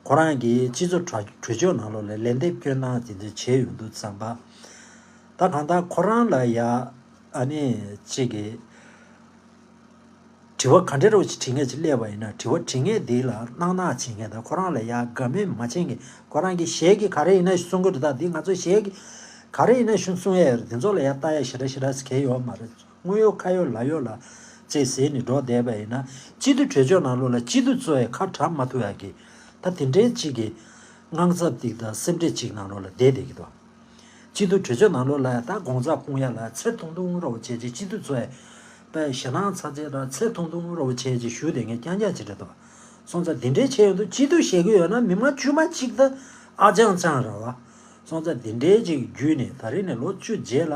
ཁོ་རང་གིས་སྤྱི་ཚོགས་གྲོས་གྲོས་ཆོད་ནང་ལོགས་ལ་ལན་འདེབས་སྐྱོན་སྟངས་དེ་ཚོ་བྱས་ཡོང་དུས་ཙམ་པ། ད་གང་ལྟར་ཁོ་རང་ལ་ཡ། ཨ་ནི་གཅིག་གིས། དྲི་བ་ག་འདྲ་རུ་ཅིག་དྲི་ངེས་ཅིག་སླེབས་པ་ཡིན་ན། དྲི་བ་དྲི་ངེས་འདི་ལ་སྣང་དག་བྱེད་མཁན་དང་ཁོ་རང་ལ་ཡ་དགའ་མོས་མ་བྱེད་མཁན། ཁོ་རང་གི་ཞལ་གྱིས་ག་རེ་ཡིན་ན་གསུང་གི་འདུག་ད་འདི་ང་ཚོ་ཞལ་གྱིས་ག་རེ་ཡིན་ན་གསུང་གསུང་ཡ་ཡོད་རེད། འདི་ཚོ་ལ་ཡ་ལྟ་ཡ་ཞེ་དྲག་ཞེ་དྲག་གང་ཡོད་མ་རེད། དངོས་ཡོད་ཁ་ཡོད་ལག་ཡོད་ལ་ཅིག་ཟེར་ནས་འགྲོ་བསྡད་པ་ཡིན་ན། སྤྱི་འཐུས་གྲོས་ཆོད་ནང་ལོགས་ལ་སྤྱི་འཐུས་ཚོ་ཡ་ཁ་གྲག་མ་ཐུབ་ཡ་གི་ད་དེ་འདྲའི་ཅིག་གི་དངངས་འཚབ་ཅིག་དང་སེམས་ཁྲལ་ཅིག་ནང་ལོགས་ལ་བསྡད་བསྡད་ཀྱི་འདུག་སྤྱི་འཐུས་གྲོས་ཆོད་ནང་ལོགས་ལ་ཡ་ད་དགོངས་ཚ་སྐུང་ཡ་ལ་ཚེར་ཐུང་ཐུང་རོ་བྱས་རྗེས་སྤྱི་འཐུས་ཚོ་ཡ་དཔེ་ཞེད་སྣང་ཚ་ཚད་ར་ཚེར་ཐུང་ཐུང་རོ་བྱས་རྗེས་ཞུ་བསྡད་མཁན་རྐྱང་རྐྱང་ཅིག་རེད་འདུག་སོང་ཙང་འདི་འདྲའི་བྱས་ཡོང་དུས་སྤྱི་འཐུས་བཞེས་ཀྱི་ཡོད་ན་མི་མང་དཀྱུས་མ་གཅིག་ད་ཨ་ཅང་ཅང་ར་བ། སོང་ཙང་འདི་འདྲའི་ཅིག་བརྒྱུད་ནས་ད་རེས་ནས་ལོ་བཅུ་རྗེས་ལ།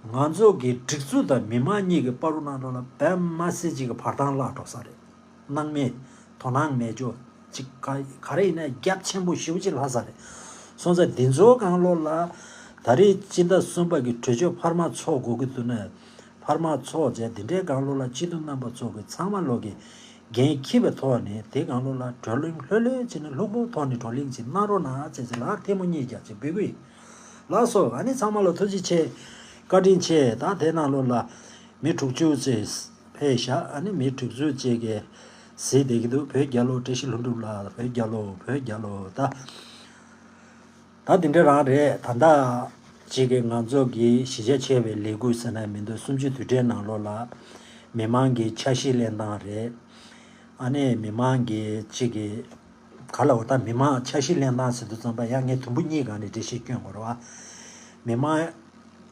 ང་ཚོ་གི་སྒྲིག་འཛུགས་དང་མི་མང་གཉིས་ཀྱི་བར་དུ་ནང་ལོགས་ལ་བེམ་མ་སྲིད་ཅིག་གི་བར་ཐང་བརླག་འགྲོ་ས་རེད། སྣང་མེད། དོ་སྣང་མེད་ཅོ། ཅིག་ག་ག་རེ་ཡིན་ན་རྒྱབ་ཆེན་པོ་ཞེ་པོ་ཅིག་ལྷག་ས་རེད། སོང་ཙང་འདི་ཚོ་གང་ལོགས་ལ་ད་རེས་སྤྱི་ཟླ་གསུམ་པ་གི་གྲོས་ཆོད་འཕར་མ་ཚོགས་དགོས་ཀྱི་འདུག་ན། འཕར་མ་ཚོགས་བྱས་འདི་འདྲའི་གང་ལོགས་ལ་སྤྱི་འཐུས་རྣམ་པ་ཚོ་གི་ཚང་མ་ལོག་གི་འགན་འཁྱེར་བའི་ཐོག་ནས་དེ་གང་ལོགས་ལ་བགྲོ་གླེང་ལྷོད་ལྷོད་བྱས་ནས་ལྷུག་པོའི་ཐོག་ནས་བགྲོ་གླེང་ཅིག་གནང་རོགས་གནང་བྱས་ཅིག་ལག་ཐལ་མོ་གཉིས་རྒྱག་ཅིག་འབུལ་གི་ཡིན། ལགས་སོ། ཨ་ནི་ཚང་མ་ལ་ཐུགས་རྗེ་ཆེ། བཀའ་དྲིན་ཆེ། ད་དེ་ནང་ལོགས་ལ་མི་དྲུག་ཅུ་ཙམ་ཕེབས་ཤག་ཨ་ནི་མི་དྲུག་ཅུ་ཅིག་གིས་གཟིགས་བསྡད་ཀྱི་འདུག་བོད་རྒྱལ་ལོ། བཀྲ་ཤིས་ལྷུན་གྲུབ་ལགས། བོད་རྒྱལ་ལོ། བོད་རྒྱལ་ལོ། ད་ད་དེ་འདྲ་རང་རེད། ད་ལྟ་ཅིག་གི་ང་ཚོ་གི་གཞི་རྒྱ་ཆེ་བའི་ལས་འགུལ་ཟེར་ན་མི་འདུག་གསུམ་བཅུའི་དུས་དྲན་ནང་ལོགས་ལ་མི་མང་གི་འཆར་གཞི་ལེན་སྟངས་རེད། ཨ་ནི་མི་མང་གི་ཅིག་གི་ག་ལ་འོ་ད་མི་མང་འཆར་གཞི་ལེན་སྟངས་ཟེར་དུས་ཙམ་པ་ཡང་ངས་དུམ་བུ་གཉིས་སྒང་ནས་འགྲེལ་བཤད་སྐྱོན་དགོས་རེད་བ། མི་མང་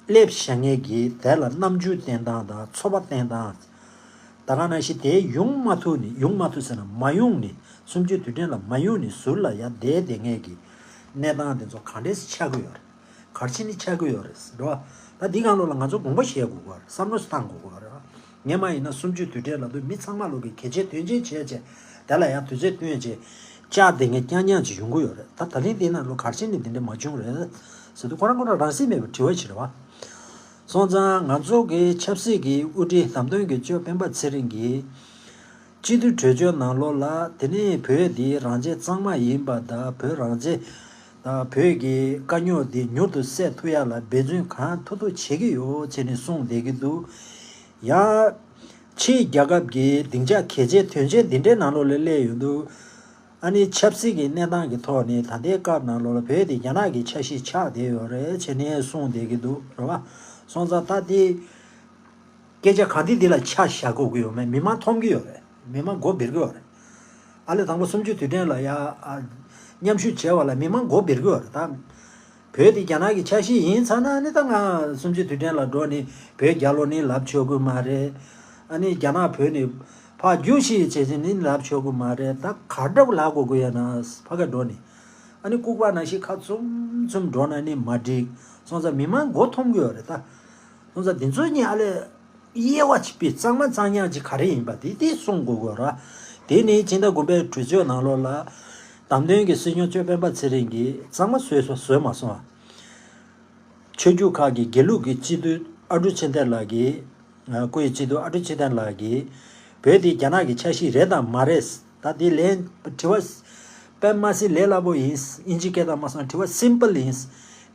སླེབས་བཞག་མཁན་གྱིས་དེ་ལ་རྣམ་འགྱུར་བསྟན་སྟངས་དང་ཚོར་བ་བསྟན་སྟངས། ད་ག་ནང་བཞིན་དེ་ཡོང་མ་ཐུབ་ནས། ཡོང་མ་ཐུབ་ཟེར་ན་མ་ཡོང་ནས། གསུམ་བཅུའི་དུས་དྲན་ལ་མ་ཡོང་ནས་ཟུར་ལ་ཡར་བསྡད་བསྡད་མཁན་གྱི་གནས་སྟངས་དེ་ཚོ་ག་འདྲས་སེ་ཆགས་ཀྱི་ཡོད་རེད། ག་རེ་བྱས་ནས་ཆགས་ཀྱི་ཡོད་རེད་ཟེར་བ། ད་འདི་སྒང་ལོགས་ལ་ང་ཚོ་དགོངས་པ་བཞེས་དགོས་ཀྱི་ཡོད་རེད། བསམ་བློ་བཏང་དགོས་ཀྱི་ཡོད་རེད། སྔོན་མ་ཡིན་ན་གསུམ་བཅུའི་དུས་དྲན་ལབ་དུས་མི་ཚང་མ་ལོག་གི་གལ་ཆེ་དོན་ཆེན་བྱས་བྱས་དེ་ལ་ཡང་དུས་ཚོད་བཏོན་བྱས་བཅར་བསྡད་མཁན་རྐྱང་རྐྱང་ཅིག་ཡོང་གི་ཡོད་རེད། ད་ད་ལན་འདི་ནང་ལོགས་ག་རེ་བྱས་ནས་འདི་འདྲ་མ་བྱུང་རེད་ཟེར་དུས་ཁོ་རང་ཁོ་རང་རང་སྲིད་མེད་པའི་དྲི་བ་ཞིག་རེད་བ། སོང་ཙང་ང་ཚོ་གི་ཆབ་སྲིད་ཀྱི་དབུ་ཁྲིད་བདམས་ཐོན་གྱི་གཙོས་སྤེན་པ་ཚེ་རིང་གིས་སྤྱི་འཐུས་གྲོས་ཆོད་ནང་ལོགས་ལ་དེ་ནས་བོད་འདི་རང་བཙན་གཙང་མ་ཡིན་པ་དང་། བོད་རང་བཙན་དང་བོད་ཀྱི་དཀའ་རྙོག་འདི་མྱུར་དུ་སེལ་ཐུབ་ཡ་ལ་འབད་བརྩོན་གང་ཐུབ་ཐུབ་བྱེད་ཀྱི་ཡོད་ཅེས་ནས་གསུངས་བསྡད་ཀྱི་འདུག་ཡང་ཕྱིའི་རྒྱལ་ཁབ་ཀྱི་སྡིངས་ཆ་གལ་ཆེ་དོན་ཆེན་འདི་འདྲའི་ནང་ལོགས་ལ་སླེབས་ཡོང་དུས། ཨ་ནི་ཆབ་སྲིད་ཀྱི་གནས་སྟངས་ཀྱི་ཐོག་ནས་ད་ལྟའི་སྐབས་ནང་ལོགས་ལ་བོད་དེ་རྒྱ་ནག་གི་ཆ་ཤས་ཆགས་བསྡད་ཡོད་རེད་ཅེས་ནས་གསུངས་བསྡད་ཀྱི་འདུག་རེད་བ། སོང་ཙང་ད་དེ་སྐད་ཆ་གང་དེ་འདི་ལ་ཆ་བཞག་དགོས་ཀྱི་ཡོད་མེད་མི་མང་མཐོང་གི་ཡོད་རེད། མི་མང་མགོ་འབིར་གི་ཡོད་རེད། ཨ་ལས་དང་པོ་གསུམ་བཅུའི་དུས་དྲན་ལ་ཡ་ཨ་མཉམ་ཞུགས་བྱས་པ་ལ་མི་མང་མགོ་འབིར་གི་ཡོད་རེད་ད། བོད་དེ་རྒྱ་ནག་གི་ཆ་ཤས་ཡིན་ཚར་ན་ནི་ད་ང་གསུམ་བཅུའི་དུས་དྲན་ལ་འགྲོ་ནས་བོད་རྒྱལ་ལོ་ནི་ལབ་ཆོག་གི་མ་རེད། ཨ་ནི་རྒྱ་ནག་བོད་ནས་ཕར་རྒྱུགས་ཤིག་བྱས་ཚེ་ནི་ལབ་ཆོག་གི་མ་རེད། ད་ག་འདྲ་ལབ་དགོས་ཀྱི་ཡོད་ན་ཕ་ག་འགྲོ་ནས་ཨ་ནི་ལྐུགས་པ་ནང་བཞིན་ཁ་བཙུམ་བཙུམ་འགྲོ་ན་ནི་མ་འགྲིག་སོང་ཙང་མི་མང་མགོ་འཐོམ་གི་ཡོད་རེད་ད། སོང་ཙང་འདི་ཚོ་གཉིས་ཨ་ལས་དབྱེ་བ་ཕྱེ་བའི་གཙང་མ་གཙང་ཡག་ཅིག་ག་རེ་ཡིན་པ་དེ་དེ་གསུང་དགོས་དགོས་ར། དེ་ནི་སྤྱི་ཟླ་དགུ་པའི་གྲོས་ཆོད་ནང་ལོགས་ལ་བདམས་ཐོན་གྱི་སྲིད་སྐྱོང་གཙོས་སྤེན་པ་ཚེ་རིང་གིས་གཙང་མ་བཟོས་སོང་བཟོས་མ་སོང་ཨ། ཆོས་བརྒྱུད་ཁག་གི་དགེ་ལུགས་ཀྱི་སྤྱི་འཐུས་ཨ་འབྲུག་ཆོས་ལྡན་ལགས་ཀྱིས། སྐུའི་སྤྱི་འཐུས་ཨ་འབྲུག་ཆོས་ལྡན་ལགས་ཀྱིས། བོད་དེ་རྒྱ་ནག་གི་ཆ་ཤས་རེད་དམ་མ་རེད། ད་དེ་ལན་དྲི་བ་དཔེ་མ་སྲིད་ལས་སླ་པོ་ཡིན། ཨིན་ཇི་སྐད་དང་མ་སོང་དྲི་བ་སིམ་པལ་ཡིན།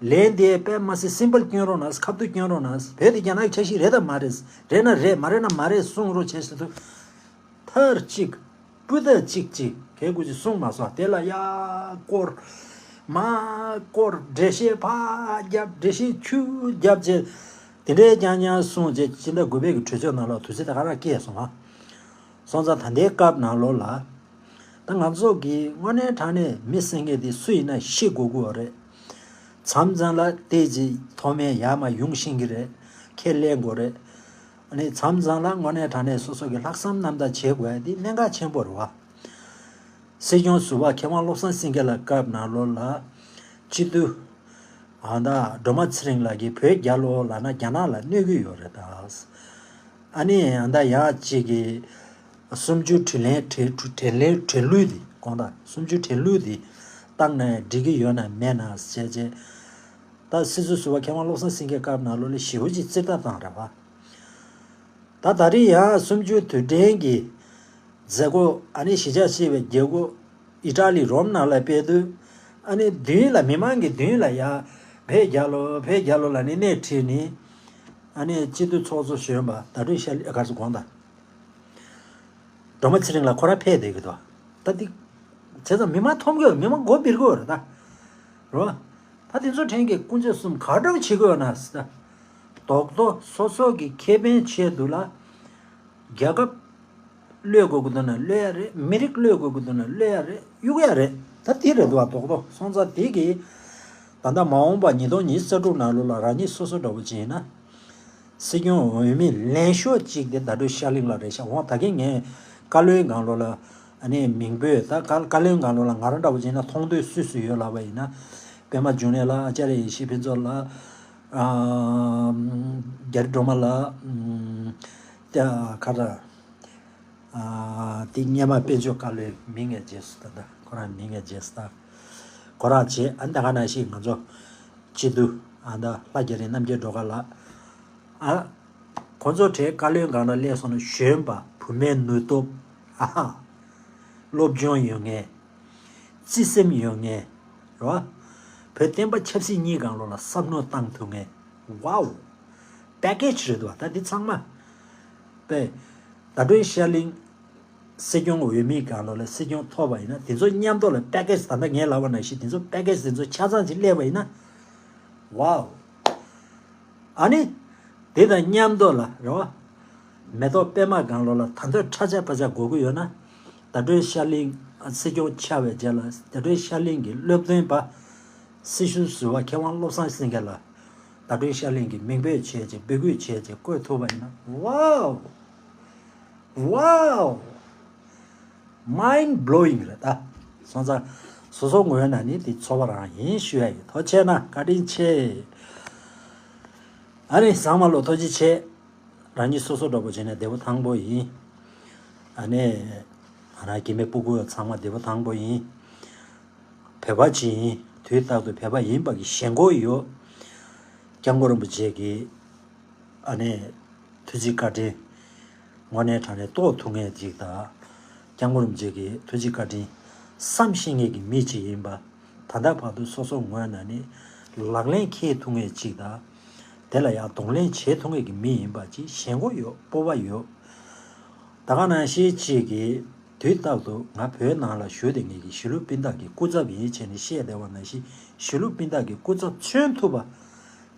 ལན་དེ་དཔེ་མ་སྲིད་སིམ་པལ་སྐྱོན་རོགས་གནང་། ཁ་བསྡུ་སྐྱོན་རོགས་གནང་། བོད་དེ་རྒྱ་ནག་གི་ཆ་ཤས་རེད་དམ་མ་རེད། རེད་ན་རེད། མ་རེད་ན་མ་རེད་གསུང་རོགས་བྱས་ཟེར་དུས། མཐར་གཅིག་སྤུ་ད་གཅིག་གཅིག་གལ་དགུ་ཅིག་གསུངས་མ་སོང་། དེ་ལ་ཡ་སྐོར་མ་སྐོར་འགྲེལ་བཤད་ཕར་རྒྱབ་འགྲེལ་བཤད་ཚུར་རྒྱབ་བྱས། དེ་འདྲའི་རྐྱང་རྐྱང་གསུངས་རྗེས་སྤྱི་ཟླ་དགུ་པའི་གི་གྲོས་ཆོད་ནང་ལ་དུས་ཚོད་ད་ག་རང་སྐྱེལ་སོང་ང་། སོང་ཙང་ད་ལྟའི་སྐབས་ནང་ལོགས་ལ། ད་ང་ཚོ་གིས་དངོས་གནས་དྲང་གནས་མི་ཟེར་མཁན་དེ་སུ་ཡིན་ན་ཤེས་དགོས་ཀྱི་ཡོད་རེད། མཚམས་མཚམས་ལ་ཏོག་ཙམ་མཐོ་དམན་ཡར་མར་ཡོང་ཤེས་ཀྱི་རེད། ཁས་ལེན་དགོས་རེད། ཨ་ནི་མཚམས་མཚམས་ལ་དངོས་གནས་དྲང་གནས་སོ་སོ་གི་ལྷག་བསམ་རྣམ་དག་བྱེད་དགོས་ཡ་དེ་གནད་འགག་ཆེན་པོ་རེད་བ། སྲིད་སྐྱོང་ཟུར་པ་མཁས་དབང་བློ་བཟང་སེང་གེ་ལགས་སྐབས་ནང་ལོགས་ལ། སྤྱི་འཐུས། ཨ་ད་སྒྲོལ་མ་ཚེ་རིང་ལགས་ཀྱིས་བོད་རྒྱལ་ལོ་ལབ་ན་རྒྱ་ནག་ལ་གནོད་ཀྱི་ཡོད་རེད་ད། ཨ་ནི་ཨ་ད་ཡག་ཅིག་གི་གསུམ་བཅུ་དྲིན་ལན་དྲིན་དྲིན་ལན་དྲིན་ལུགས་དེ་དགོངས་དག་གསུམ་བཅུ་དྲིན་ལུགས་དེ་བཏང་ན་འགྲིག་གི་ཡོད་ན་མེད་ན་བྱས་བྱས། ད་སྲིད་ཟུར་ཟུར་པ་མཁས་དབང་བློ་བཟང་སེང་གེ་སྐབས་ནང་ལོགས་ལ་ཞེ་པོ་ཅིག་རྩིས་རྟགས་བཏང་རེད་བ། ད་ད་རེས་ཡང་གསུམ་བཅུའི་དུས་དྲན་གྱི་མཛད་སྒོ་ཨ་ནི་གཞིས་ཆགས་སྤྱི་པའི་རྒྱལ་སྒོ་ཨི་ཊ་ལི་རོམ་ནང་ལ་སྤེལ་དུས། ཨ་ནི་མདུན་ལ་མི་མང་གི་མདུན་ལ་ཡ་བོད་རྒྱལ་ལོ་བོད་རྒྱལ་ལོ་ལབ་ནས་སྣེ་ཁྲིད་ནས་ཨ་ནི་སྤྱི་འཐུས་ཚོགས་གཙོ་གཞོན་པ་ཟླ་སྒྲོན་ཤར་གླིང་ག་རེ་ཟེར་དགོངས་དག་སྒྲོལ་མ་ཚེ་རིང་ལགས་ཁོ་རང་ཕེབས་བསྡད་ཀྱི་འདུག་ད་འདི་བྱས་ཙང་མི་མང་མཐོང་གི་ཡོད། མི་མང་མགོ་འབིར་གི་ཡོད་རེད་ད། རོ། ད་དེ་ཚོ་ཕྲན་གྱི་སྐུ་མཆེད་གསུམ་ག་འདྲ་བྱེད་དགོས་ན་ཟེར་ད། རྡོག་རྡོག་སོ་སོ་གི་ཁེ་ཕན་ཆེད་དུ་ལ། རྒྱལ་ཁབ་གློད་དགོས་ཀྱི་འདུག་ན་གློད་ཡ་རེད། མི་རིགས་གློད་དགོས་ཀྱི་འདུག་ན་གློད་ཡ་རེད། གཡུག་ཡ་རེད། ད་དེ་རེད་འདུག་བ། རྡོག་རྡོག་སོང་ཙང་དེ་གི། ད་ལྟ་མ་འོངས་པ་ཉིས་སྟོང་ཉི་ཤུ་རྩ་དྲུག་ནང་ལོགས་ལ་རང་ཉིད་སོ་སོ་འདྲ་བོ་ཅིག་ཡིན་ན། སྲིད་སྐྱོང་འོས་མི་ལེགས་ཤོས་གཅིག་དེ་ཟླ་སྒྲོན་ཤར་གླིང་ལགས་རེད་ཤག་འོ་ད་གིན་ངས་བཀའ་བློན་སྒང་ལོགས་ལ་ཨ་ནི་མིང་འབོད་ད་བཀའ་བཀའ་བློན་སྒང་ལོགས་ལ་ང་རང་འདྲ་བོ་བྱས་ན་མཐོང་ཐོས་སུས་སུ་ཡོད་ལབ་པ་ཡིན་ན། པདྨ་འབྱུང་གནས་ལགས། ཨ་ཙརྱ་ཡེ་ཤེས་ཕུན་ཚོགས་ལགས། ཨ་རྒྱ་རི་སྒྲོལ་མ་ལགས། ཨམ་ཏེ་ཁ་ར། ཨ་ཏེ་སྙེ་མ་དཔལ་འབྱོར་བཀའ་བློན། མིང་ངས་བརྗེད་སོང་། ད་ལྟ་ཁོ་རང་མིང་ངས་བརྗེད་སོང་། ད་ཁོ་རང་བྱས། ཨ་ད་ག་ནང་བཞིན་ང་ཚོ་སྤྱི་འཐུས་ཨ་ད་ལྷ་རྒྱ་རི་རྣམ་རྒྱལ་སྒྲོལ་དཀར་ལགས། ཨ་ཁོ་ཚོ་གྲས་བཀའ་བློན་སྒང་ལ་སླེབས་སོང་ན། གཞོན་པ། བུད་མེད་ནུས་སྟོབས། ཨ་ཧ། སློབ་སྦྱོང་ཡོད་མཁན། བརྩེ་སེམས་ཡོད་མཁན། རེད་བ། བོད་བསྟན་པ་ཆབ་སྲིད་གཉིས་སྒང་ལོགས་ལ་བསམ་བློ་བཏང་ཐུབ་མཁན། ཝའོ། པེ་ཀེ་ཇི་རེད་འདུག་བ། ད་འདི་ཚང་མ། པས། ཟླ་སྒྲོན་ཤར་གླིང་སྲིད་སྐྱོང་འོས་མི་སྒང་ལོགས་ལ་སྲིད་སྐྱོང་ཐོབ་པ་ཡིན་ན། དེ་ཚོ་མཉམ་དུ་ལ་པེ་ཀེ་ཇི། ད་ལྟ་ངས་ལབ་པ་ནང་བཞིན་དེ་ཚོ་པེ་ཀེ་ཇི་དེ་ཚོ་ཆ་ཚང་ཅིག་སླེབས་པ་ཡིན་ན། ཝའོ། ཨ་ནི། དེ་དང་མཉམ་དུ་ལ་རེད་བ། མེ་ཏོག་པད་མ་སྒང་ལོགས་ལ་ད་དུང་ཁྲ་ཆག་ཕ་ཆག་དགོས་ཀྱི་ཡོད་ན། ཟླ་སྒྲོན་ཤར་གླིང་སྲིད་སྐྱོང་ཆགས་པའི་རྗེས་ལ། ཟླ་སྒྲོན་ཤར་གླིང་གི་སློབ་སྟོན་པ། སྲི་ཞུ་ཟུར་པ་མཁས་དབང་བློ་བཟང་སེང་གེ་ལགས། ཟླ་སྒྲོན་ཤར་གླིང་གི་མིང་འབོད་བྱས་བྱས། འབོད་སྐུལ་བྱས་བྱས་བསྐོས་ཐུབ་པ་ཡིན་ན། ཝའོ། ཝའོ། མའིན་ཌི་བྷི་ལོ་ཡིང་རེད་ད། སོང་ཙང་སོ་སོ་ངོས་ནས་ནི་དེ་ཚོར་བ་རང་ཡིན་ཞུ་ཡ་ཡིན། ཐུགས་རྗེ་ཆེ་གནང་། བཀའ་དྲིན་ཆེ། ཨ་ནི་ཚང་མ་ལོ་ཐུགས་རྗེ་ཆེ། རང་ཉིད་སོ་སོ་འདྲ་པོ་བྱས་ནས་བདེ་པོ་ཐང་པོ་ཡིན། ཨ་ནི་ང་རང་སྐྱེ་དམན་སྤུ་གུ་ཚང་མ་བདེ་པོ་ཐང་པོ་ཡིན། བོད་པ་ཅིག་ཡིན། དུས་རྟག་ཏུ་བོད་པ་ཡིན་པ་གི་ཞེན་ཁོག་ཡོད། སྐྱབས་མགོན་རིན་པོ་ཆེ་གི་ཨ་ནི་ཐུགས་རྗེ་བཀའ་དྲིན་དངོས་གནས་དྲང་གནས་རྟོགས་ཐུབ་མཁན་ཅིག་དང་། སྐྱབས་མགོན་རིན་པོ་ཆེ་གི་ཐུགས་རྗེ་བཀའ་དྲིན་བསམ་ཤེས་མཁན་གྱི་མི་ཅིག་ཡིན་པ། ད་ལྟ་བར་དུ་སོ་སོ་ངོས་ནས་ནི་ལག་ལེན་འཁེལ་ཐུབ་མཁན་ཅིག་དང་། དེ་ལ་ཡང་གདོང་ལེན་བྱེད་ཐུབ་མཁན་གྱི་མི་ཡིན་པ་ཅིག་ཞེན་ཁོག་ཡོད། སྤོབས་པ་ཡོད། ད་ག་ནང་བཞིན་ཅིག་གིས་དུས་རྟག་ཏུ་ང་བོད་ནང་ལ་བཞུགས་བསྡད་མཁན་གྱི་གཞིས་ལུས་སྤུན་ཟླ་གི་སྐུ་ཚབ་ཡིན་བྱས་ནས་བཤད་བསྡད་པ་ནང་བཞིན། གཞིས་ལུས་སྤུན་ཟླ་གི་སྐུ་ཚབ་མཚོན་ཐུབ་པ་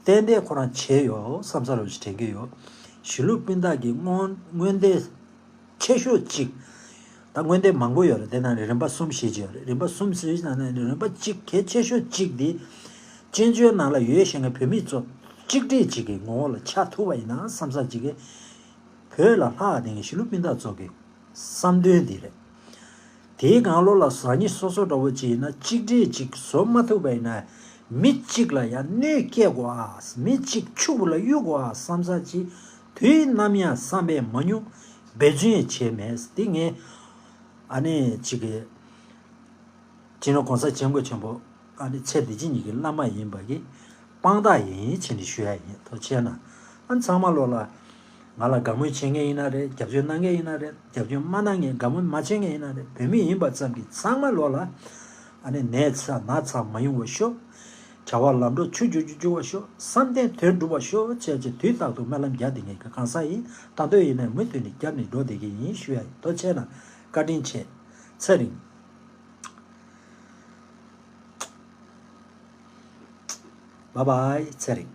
ཏན་ཏན་ཁོ་རང་བྱས་ཡོད་བསམ་ས་རུ་ཞིག་དྲན་གྱི་ཡོད། གཞིས་ལུས་སྤུན་ཟླ་གི་མངོན་མངོན་འདོད་ཆེ་ཤོས་གཅིག་ད་མངོན་འདོད་མང་པོ་ཡོད་རེད། དེ་ནང་ནས་རིམ་པ་གསུམ་བཞི་ཅིག་ཡོད་རེད། རིམ་པ་གསུམ་བཞི་ནང་ནས་རིམ་པ་གཅིག་གལ་ཆེ་ཤོས་གཅིག་འདི། བཙན་བྱོལ་ནང་ལ་ཡོད་བཞིན་གྱི་བོད་མི་ཚོ་གཅིག་སྒྲིལ་གཅིག་གི་ངོ་བོ་ལ་ཆགས་ཐུབ་པ་ཡིན་ན་བསམ་ས་གཅིག་གི། བོད་ལ་ལྷག་བསྡད་མཁན་གཞིས་ལུས་སྤུན་ཟླ་ཚོ་གི་བསམ་དོན་འདི་རེད། དེའི་སྒང་ལོགས་ལ་རང་ཉིད་སོ་སོ་འདྲ་བོ་ཅིག་ཡིན་ན། གཅིག་སྒྲིལ་གཅིག་བཟོ་མ་ཐུབ་པ་ཡིན་ན། མི་གཅིག་ལ་ཡང་གནོད་སྐྱེལ་དགོས་ཨ། མི་གཅིག་ཕྱུག་པོ་ལ་གཡུག་དགོས་ཨ་བསམ་ས་ཅིག་དུས་ནམ་ཡང་བསམ་པས་མ་མྱོང་། འབད་བརྩོན་ཡང་བྱས་མེད། འདི་ངས་ཨ་ནི་གཅིག་གི་སྤྱི་ནོར་༸གོང་ས་༸སྐྱབས་མགོན་ཆེན་པོ་ཨ་ནི་ཚེ་འདི་ཕྱི་གཉིས་ཀྱི་བླ་མ་ཡིན་པ་གི་དཔང་རྟགས་ཡིན་བྱས་ནས་ཞུ་ཡ་ཡིན། ཐུགས་རྗེ་ཆེ་གནང་། ཨ་ནི་ཚང་མ་ལོགས་ལ་ང་ལ་དགའ་མོས་བྱེད་མཁན་ཡིན་ན་རེད། རྒྱབ་སྐྱོར་གནང་མཁན་ཡིན་ན་རེད། རྒྱབ་སྐྱོར་མ་གནང་མཁན། དགའ་མོས་མ་བྱེད་མཁན་ཡིན་ན་རེད། བོད་མི་ཡིན་པ་ཙམ་གྱིས་ཚང་མ་ལོགས་ལ་ཨ་ནི་ནད་ཚ་ན་ཚ་མ་ཡོང་བ་ཤོག་བྱ་བ་ལམ་འགྲོ་ཆུ་རྒྱུག་རྒྱུག་རྒྱུག་པ་ཤོག་བསམ་དོན་དོན་འགྲུབ་པ་ཤོག་བྱས་བྱས་དུས་རྟག་ཏུ་སྨོན་ལམ་རྒྱག་བསྡད་མཁན་གྱི་གང་ཟག་ཡིན། ད་དུང་ཡིན་ནའི་མུ་མཐུད་ནས་རྒྱབ་ནས་འགྲོ་བསྡད་ཀྱི་ཡིན་ཞུ་ཡ་ཡིན། ཐུགས་རྗེ་ཆེ་གནང་། བཀའ་དྲིན་ཆེ། ཚེ་རིང་། བཱའི་བཱའི། ཚེ་རིང་།